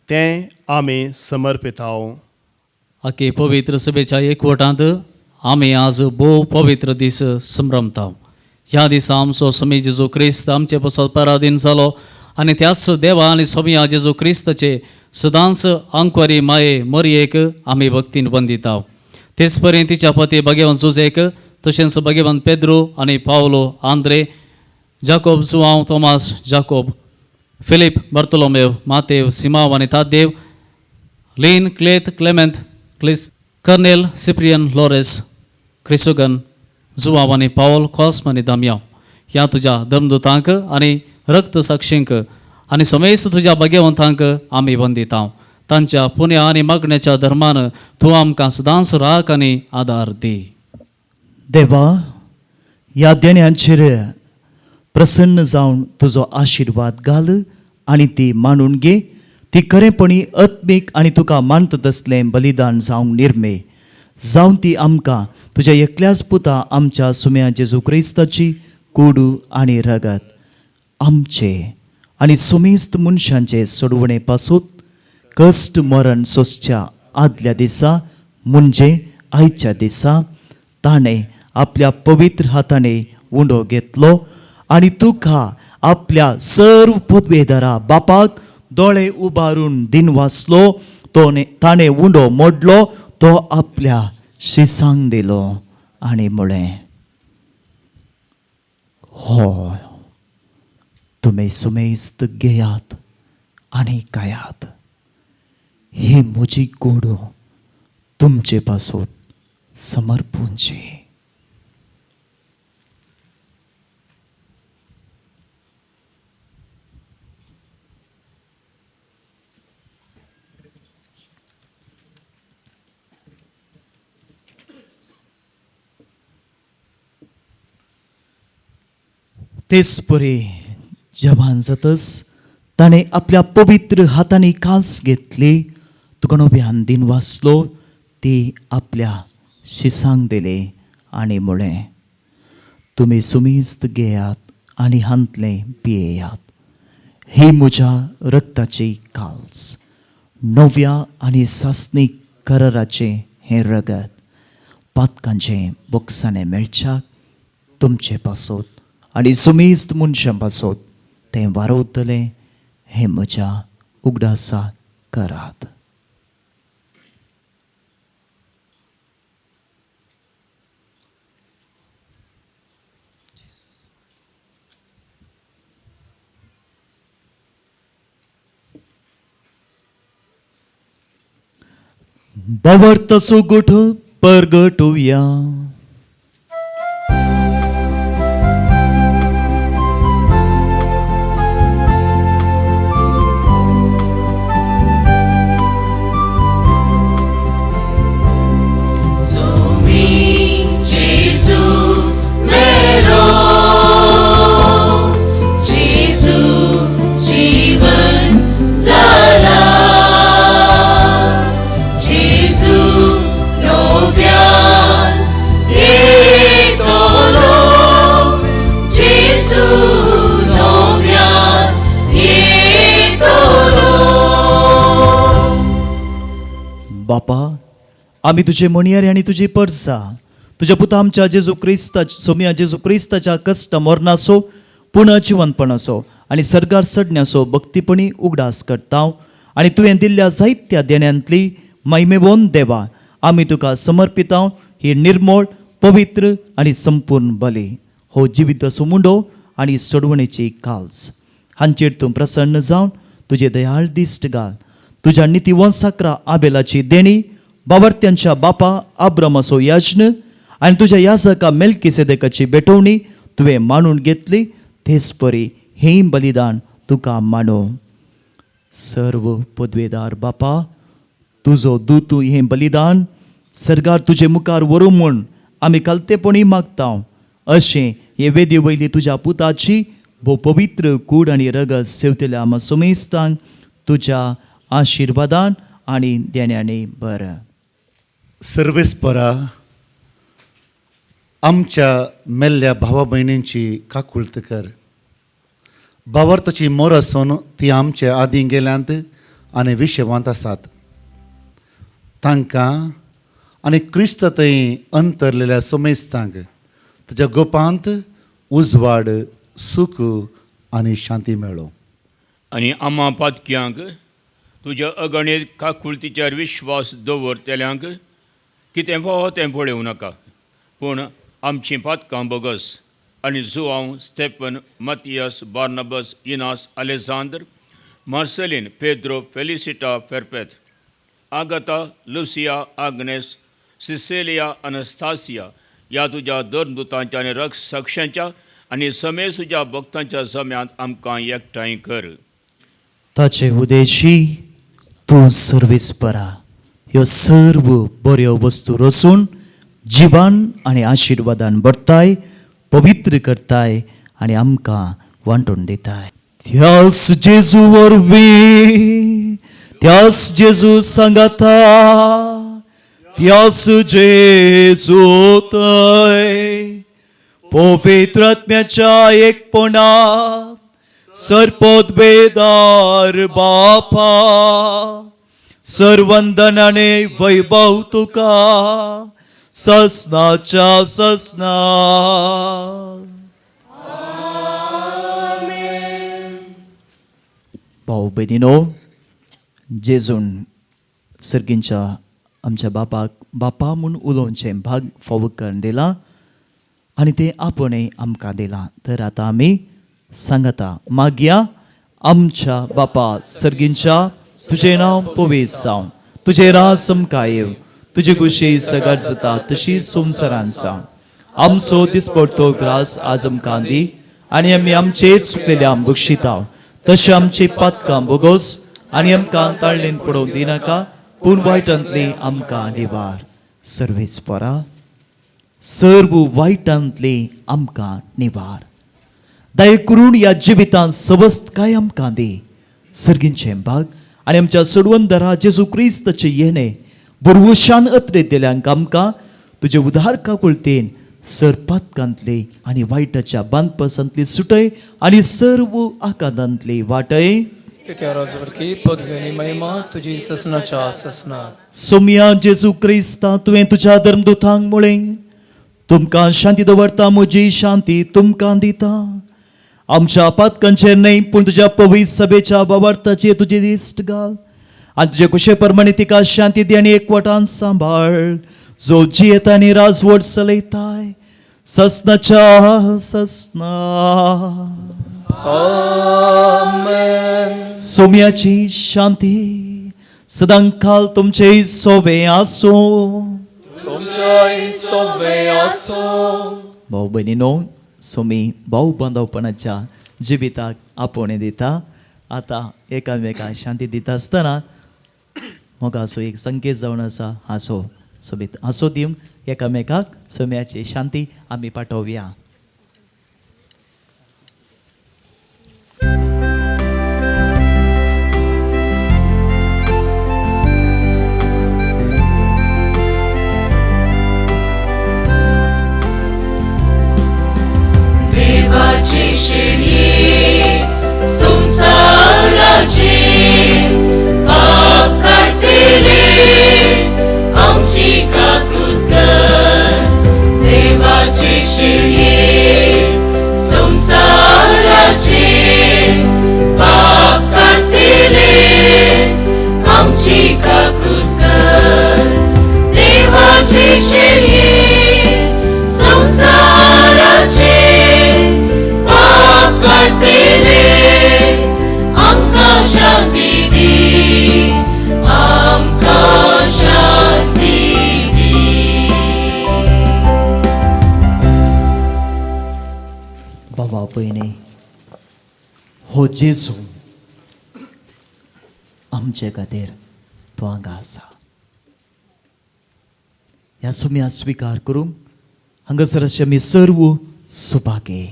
तें आमी समर्पिता. आखे पवित्र सभेच्या एकवटांत आमी आज भोव पवित्र दीस संभ्रमता. ह्या दिसा आमचो स्वामी जेजू क्रिस्त आमचे पासत पराधीन जालो आनी त्याच देवा आनी स्वामी जेजू क्रिस्ताचे सदांच आंकवारी माये मरयेक आमी भक्तीन बंदिता. तेच परी तिच्या पती भाग्यवंत जुजेक तशेंच भाग्यवंत पेद्रू आनी पावलो, आंद्रे, जाकोब, जुआंव, तोमास, जाकोब, फिलीप, बर्तलोमेव, मातेव, सिमाव आनी तादेव, लीन, क्लेत, क्लेमेंत, क्लिस, कर्नेल, सिप्रियन, लॉरेस, क्रिसोगन, जुआंव आनी पावल, कॉस्म आनी दामयाव ह्या तुज्या धर्मदूतांक आनी रक्त साक्षींक आनी समेस्त तुज्या भाग्यवंतांक आमी वंदिता. तांच्या पुण्या आनी मागण्याच्या धर्मान तूं आमकां सदांच राख आनी आदार दी. देवा, ह्या देण्यांचेर प्रसन्न जावन तुजो आशिर्वाद घाल आनी ती मानून घे. ती खरेपणी आत्मीक आनी तुका मानता तसलें बलिदान जावंक निर्मे जावन ती आमकां तुज्या एकल्याच पुता आमच्या सुम्या जेजू क्रिस्ताची कुडू आनी रगत आमचे आनी सुमेस्त मनशांचे सोडवणे पासून कश्ट मरण सोंसच्या आदल्या दिसा म्हणजे आयच्या दिसा ताणें आपल्या पवित्र हाताने उंडो घेतलो आनी तुका आपल्या सर्व पदवेदारा बापाक दोळे उबारून दिन वाचलो. तो ताणें उंडो मोडलो, तो आपल्या शिसांक दिलो आनी म्हळें, हो तुमी सुमेस्त घेयात आनी खायात, ही म्हजी कूड तुमचे पासून समर्पूंची. तेच परी जवान जातच ताणें आपल्या पवित्र हातांनी काल्स घेतली, तुका नव्यान दिन वाचलो, ती आपल्या शिसांक दिली आनी म्हळें, तुमी सुमिस्त घेयात आनी हांतलें पियेयात, ही म्हज्या रक्ताची काल्स, नव्या आनी सासणीक कराराचें हें रगत पातकांचें बोगसाणें मेळच्याक तुमचे पासत आनी सुमिस्त मनशां पासत तें वारवतलें, हें म्हज्या उगडासा करात. बावर्त सुगुठ परगटुया. बापा, आमी तुजे म्हणयारे आनी तुजी परसा तुज्या पुता आमच्या जेजू क्रिस्ता सोम्या जेजू क्रिस्ताच्या कश्ट मरणाचो पुनः जिवनपणाचो आनी सर्गार चडण्याचो भक्तीपणी उगडास करता आनी तुवें दिल्ल्या जायत्या देण्यांतली महिमेवोन देवा आमी तुका समर्पिता ही निर्मळ पवित्र आनी संपूर्ण बली हो जिवीत मुंडो आनी सोडवणेची काल्स हांचेर तूं प्रसन्न जावन तुजे दयाळ दिश्ट घाल. तुज्या नितीवंसाक्रा आबेलाची देणी बावर्त्यांच्या बापा आब्रमाचो याज्ञ आनी तुज्या याजका मेलकिसेदेकाची भेटवणी तुवें मानून घेतली, तेच परी हें बलिदान तुका मानू. सर्व पदवेदार बापा, तुजो दूत हें बलिदान सरकार तुजे मुखार व्हरूं म्हूण आमी कालतेपणी मागता. अशें हे वेदी वयली तुज्या पुताची भोव पवित्र कूड आनी रगत सेवतल्या आमा सुमेस्तांक तुज्या आशिर्वादान आनी देण्यांनी बरं. सर्वेस्परा, आमच्या मेल्ल्या भावा भयणींची काकुळत कर. भावार्थाची मोर आसून ती आमचे आदीं गेल्यांत आनी विशेवांत आसात. तांकां आनी क्रिस्त थंय अंतरलेल्या सोमेस्तांक तुज्या गोपांत उजवाड, सूख आनी शांती मेळो. आनी आमा पातक्यांक तुज्या अगणीत काकुळतीचेर विश्वास दवरतल्यांक कितें फावो तें पळोवं नाका, पूण आमचीं पातकां बोगस आनी Joao, Stephen, Mathias, Barnabas, Inas, Alexander, Marcelin, Pedro, Felicita, Perpet, Agatha, Lucia, Agnes, Cecilia, Anastasia ह्या तुज्या धर्मदुतांच्या आनी रक्षांच्या आनी समेज तुज्या भक्तांच्या जम्यांत आमकां एकठांय कर. ताचे उदेशी तूं सर्वीस परा ह्यो सर्व बऱ्यो वस्तू रसून जिवान आनी आशिर्वादान भरताय, पवित्र करताय आनी आमकां वांटून दिताय. त्यास जेजू वरवीं, त्यास जेजू सांगाता, त्यास जेजू थंय पवित्र आत्म्याच्या एकपणा सर्पोद्भेदार बापा सर्वंदनाने वैभव तुका ससनाच्या ससना. भाऊ भयणीनो, जेजून सर्गींच्या आमच्या बापाक बापा म्हूण उलोवचें भाग फावो करून दिलां आनी तें आपणें आमकां दिलां. तर आतां आमी सांगता मागया, आमच्या बापा सर्गींच्या, तुजें नांव पवित्र जावं, तुजें राज आमकां येवं, तुजी खुशी सगळ्यात जाता तशी संवसारान जावं. आमचो दिसपडतो ग्रास आज आमकां दी आनी आमी आमचेर चुकलेल्या बक्षिता तशें आमची पातकां बोगोस आनी आमकां ताळणेन पडोवंक दिनाका, पूण वायटांतली आमकां निवार. सर्वेच परा सर्व वायटांतली आमकां निवार. दया करून ह्या जिवितांत सवस्तकाय आमकां दी. सर्गींचें भाग आनी आमच्या सोडवंदरा जेजू क्रिस्ताचे येणे बुरवशान अत्रे दिल्यांक आमकां तुजे उदार काकुळतेन सर पातकांतली आनी वायटाच्या बांदपासांतली सुटय आनी सर्व आकांतांतली वाटय. सोमया जेजू क्रिस्ता, तुवें तुज्या धर्मदूतांक म्हळें, तुमकां शांती दवरता, म्हजी शांती तुमकां दिता. आमच्या पातकांचेर न्हय पूण तुज्या पवित्र सभेच्या बाबार्थाचेर तुजी दिश्ट घाल आनी तुजे कुशे प्रमाणे तिका शांती दी आनी एकवटान सांबाळ, जो जियेता आनी राजवट चलयताय ससनाच्या ससना. आमेन. सोम्याची शांती सदांकाल तुमचे सोबे आसूं. तुमच्याय सोबे आसूं. भाऊ भयणीनो, सोमी भाऊ बांदवपणाच्या जिविताक आपोवणें दिता. आतां एकामेकांक शांती दिता आसतना मोगाचो एक संकेत जावन आसा हांसो. सोबीत हांसो दिवन एकामेकाक सोम्याची शांती आमी पाठोवया. देवाची शेळये संसाराचे पाप काडटले आमची काकूत कर. देवाची शेळये संसाराचे पाप काडटले आमची काकूत कर. देवाची शेळये संसाराचे पाप काडटले आमकां शांती दी, आमकां शांती दी. बाबा भयणी, हो जेजू आमचे खातीर तो हांगा आसा. ह्या सुम्या स्विकार करूंक हांगासर अशें आमी सर्व सुभागे.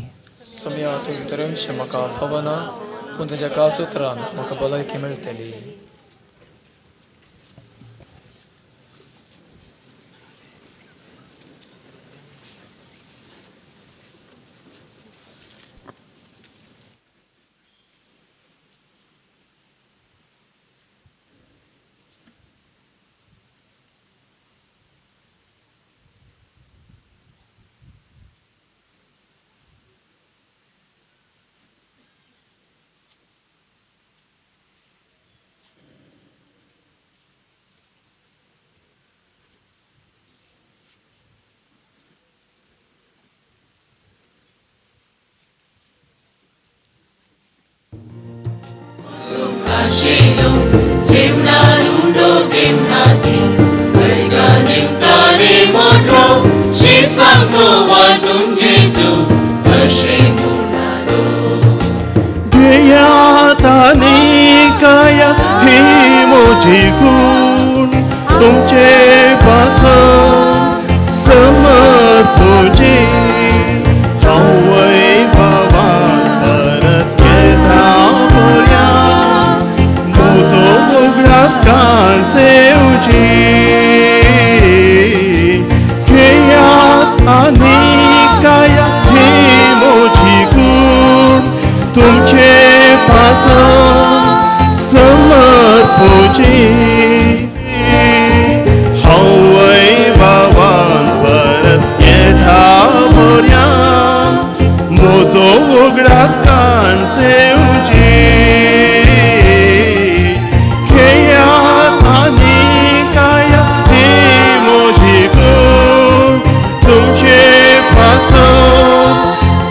सोम्या, तूं भितरमशें म्हाका फावना, पूण तुज्या कास उतरान म्हाका भलायकी मेळटली. गुण तुमचे पासून समर्पूचे हांवय बाबान परत येता पर्या म्हजो उगडास काणसेवची घेयात आनी काया ही म्हजी गुण तुमचे पासून समर्पूची हांवय बाबान परत येता पर्या म्हजो उगडास काणसेवची घेयात आनी काया ही म्हजी गुण तुमचे पासून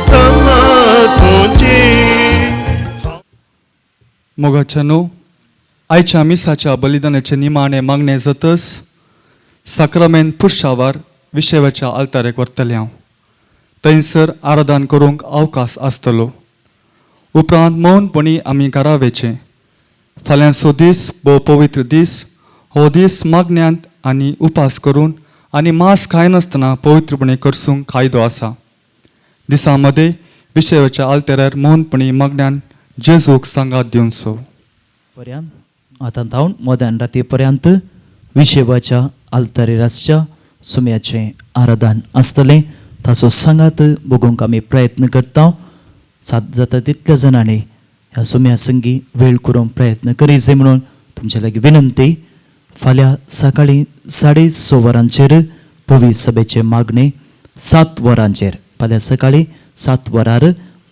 समर्पूची. मोगाच्यानो, आयच्या मिसाच्या बलिदानाचे निमाणे मागणे जातच साक्रामेंत पुरशावार विशेवाच्या आल्तारेक व्हरतलें हांव. थंयसर आराधन करूंक अवकाश आसतलो. उपरांत मौनपणी आमी घरा वेचें. फाल्यांचो दीस भोव पवित्र दीस. हो दीस मागण्यांत आनी उपास करून आनी मांस खायनासतना पवित्रपणे करसूंक कायदो आसा. दिसा मदें विशयाच्या आल्तेरार मोहनपणी मागण्यान जेजूक सांगात दिवचो. पर्यंत आतां धावन मध्यान राती पर्यंत विशेवाच्या आल्तारीर आसच्या सुम्याचें आराधन आसतलें. ताचो सांगात बगूंक आमी प्रयत्न करता. सात जाता तितल्या जाणांनी ह्या सुम्या संगी वेळ करूंक प्रयत्न करी जाय म्हणून तुमचे लागीं विनंती. फाल्यां सकाळीं 6:30 वरांचेर पवी सभेचे मागणे 7 वरांचेर फाल्यां सकाळीं 7 वरार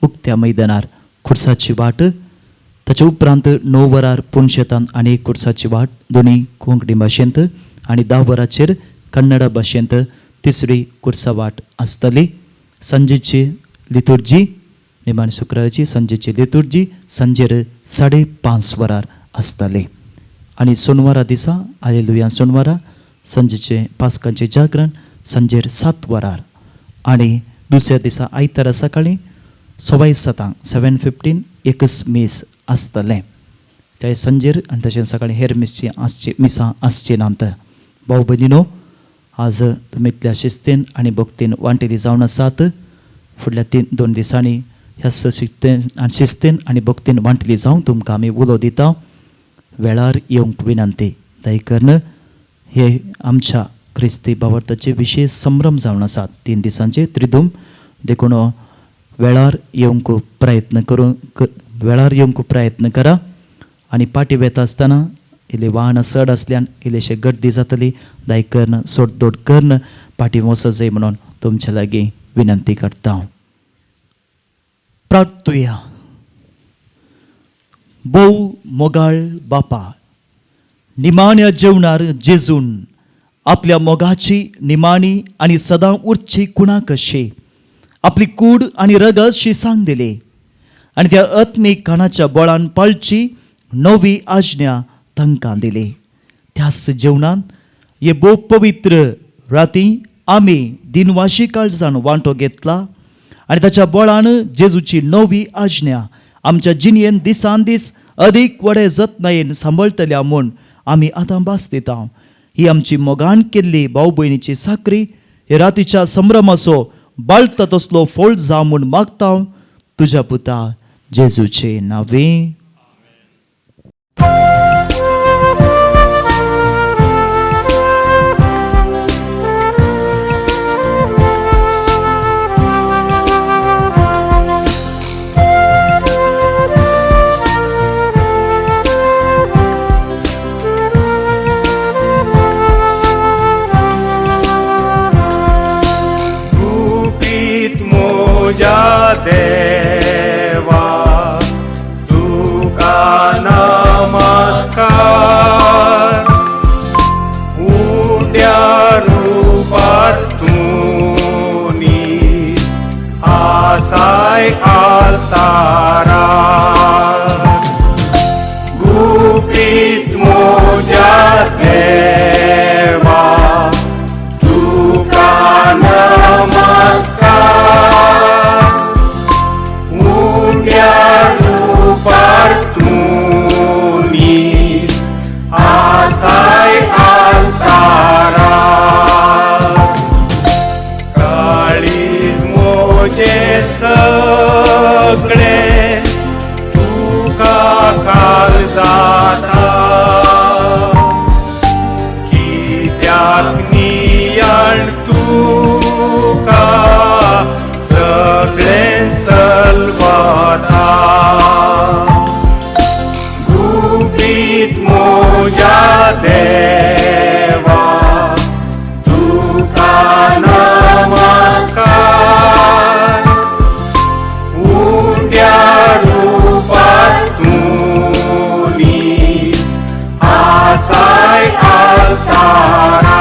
उक्त्या मैदानार खुर्साची वाट, ताचे उपरांत 9 वरार पुणशेतान आनी कुर्साची वाट दोनी कोंकणी भाशेंत आनी 10 वरांचेर कन्नडा भाशेंत तिसरी कुर्सा वाट आसतली. सांजेची लितुर्जी निमाणी शुक्राराची सांजेची लितुर्जी सांजेर 5:30 वरार आसतली. आनी सोनवारा दिसा आलेलुया सोनवारा सांजेचें पास्कांचें जागरण सांजेर 7 वरार आनी दुसऱ्या दिसा आयतारा सकाळीं 7:15 7:15 एकच मीस आसतलें. त्या सांजेर आनी तशें सकाळीं हेर मिसची आसची मिसां आसची नात. भाव भयणीनो, आज तुमी इतल्या शिस्तीन आनी भक्तीन वांटेली जावन आसात. फुडल्या 3-2 दिसांनी ह्या शिस्तीन आनी भक्तीन वांटेली जावन तुमकां आमी उलो दिता. वेळार येवंक विनंती दयकरून हे आमच्या क्रिस्ती भावार्थाचे विशेष संभ्रम जावन आसात 3 दिसांचे त्रिदूम. देखून वेळार येवंक प्रयत्न करूं वेळार येवंक प्रयत्न करा. आनी पाटी वेता आसतना इल्ली वाहनां चड आसल्यान इल्लीशी गर्दी जातली, दायकरून सोडदोड करून पाटी वचत जाय म्हणून तुमच्या लागीं विनंती करता. प्रार्थुया. भोव मोगाळ बापा, निमाण्या जेवणार जेजून आपल्या मोगाची निमाणी आनी सदां उरची कुणा कशी आपली कूड आनी रगत शी सांग दिली आनी त्या आत्मीक खाणाच्या बळान पाळची नवी आज्ञा तांकां दिली. त्याच जेवणान हे भोव पवित्र राती आमी दिनवाशी काळजान वांटो घेतला आनी ताच्या बळान जेजूची नवी आज्ञा आमच्या जिणेन दिसान दीस अदीक व्हडे जतनायेन सांबाळटल्या म्हूण आमी आतां भास दिता. ही आमची मोगान केल्ली भाव भयणीची साकरी हे रातीच्या संभ्रमाचो बाळता तसलो फोळ जावं म्हूण मागता तुज्या पुता जेजूचे नांवे. देवा तुका नमस्कार, उड्या रूपार तूं नीज आसाय आल्तारा. गुपीत म्हज्या देवा तुका नमस्कार, रूपार तूं नीज आसाय आल्तारा. काळीज म्हजें सगळें तुका काल जाता, कित्याक नियाळ तुका सगळें सलवता. गुपीत म्हज्या देवा तुका नमस्कार, उंड्या रूपार तूं नीज आसाय आल्तारा.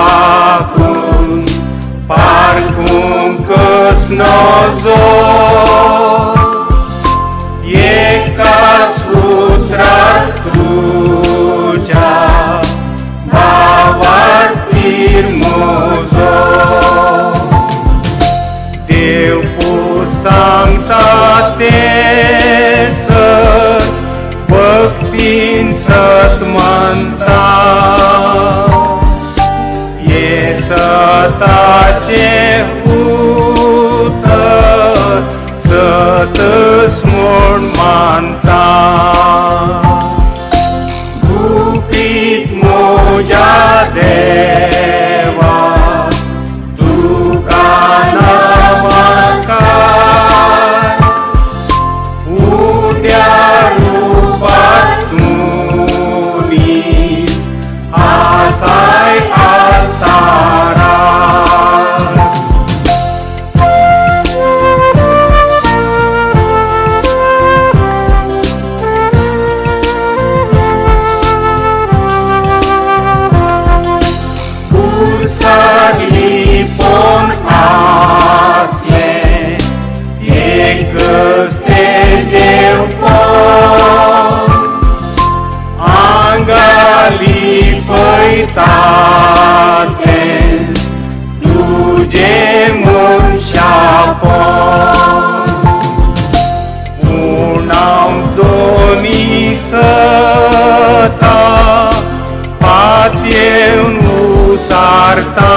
साकून पारकूंकच नजो, एका सुत्रार तुज्या भावार्थीर म्हजो. देव तुजें उतर सतच म्हूण मानता. गुपीत म्हज्या देवा तुका नमस्कार. उड्या रुपात तूं नीज आसाय आल्तारार. कुर्सार लिपोवन आसलें एकच तें देवपण आंगा लिपयता तेंच तुजें मनशापण. पूण हांव दोनी सता पातयेवन उसारता.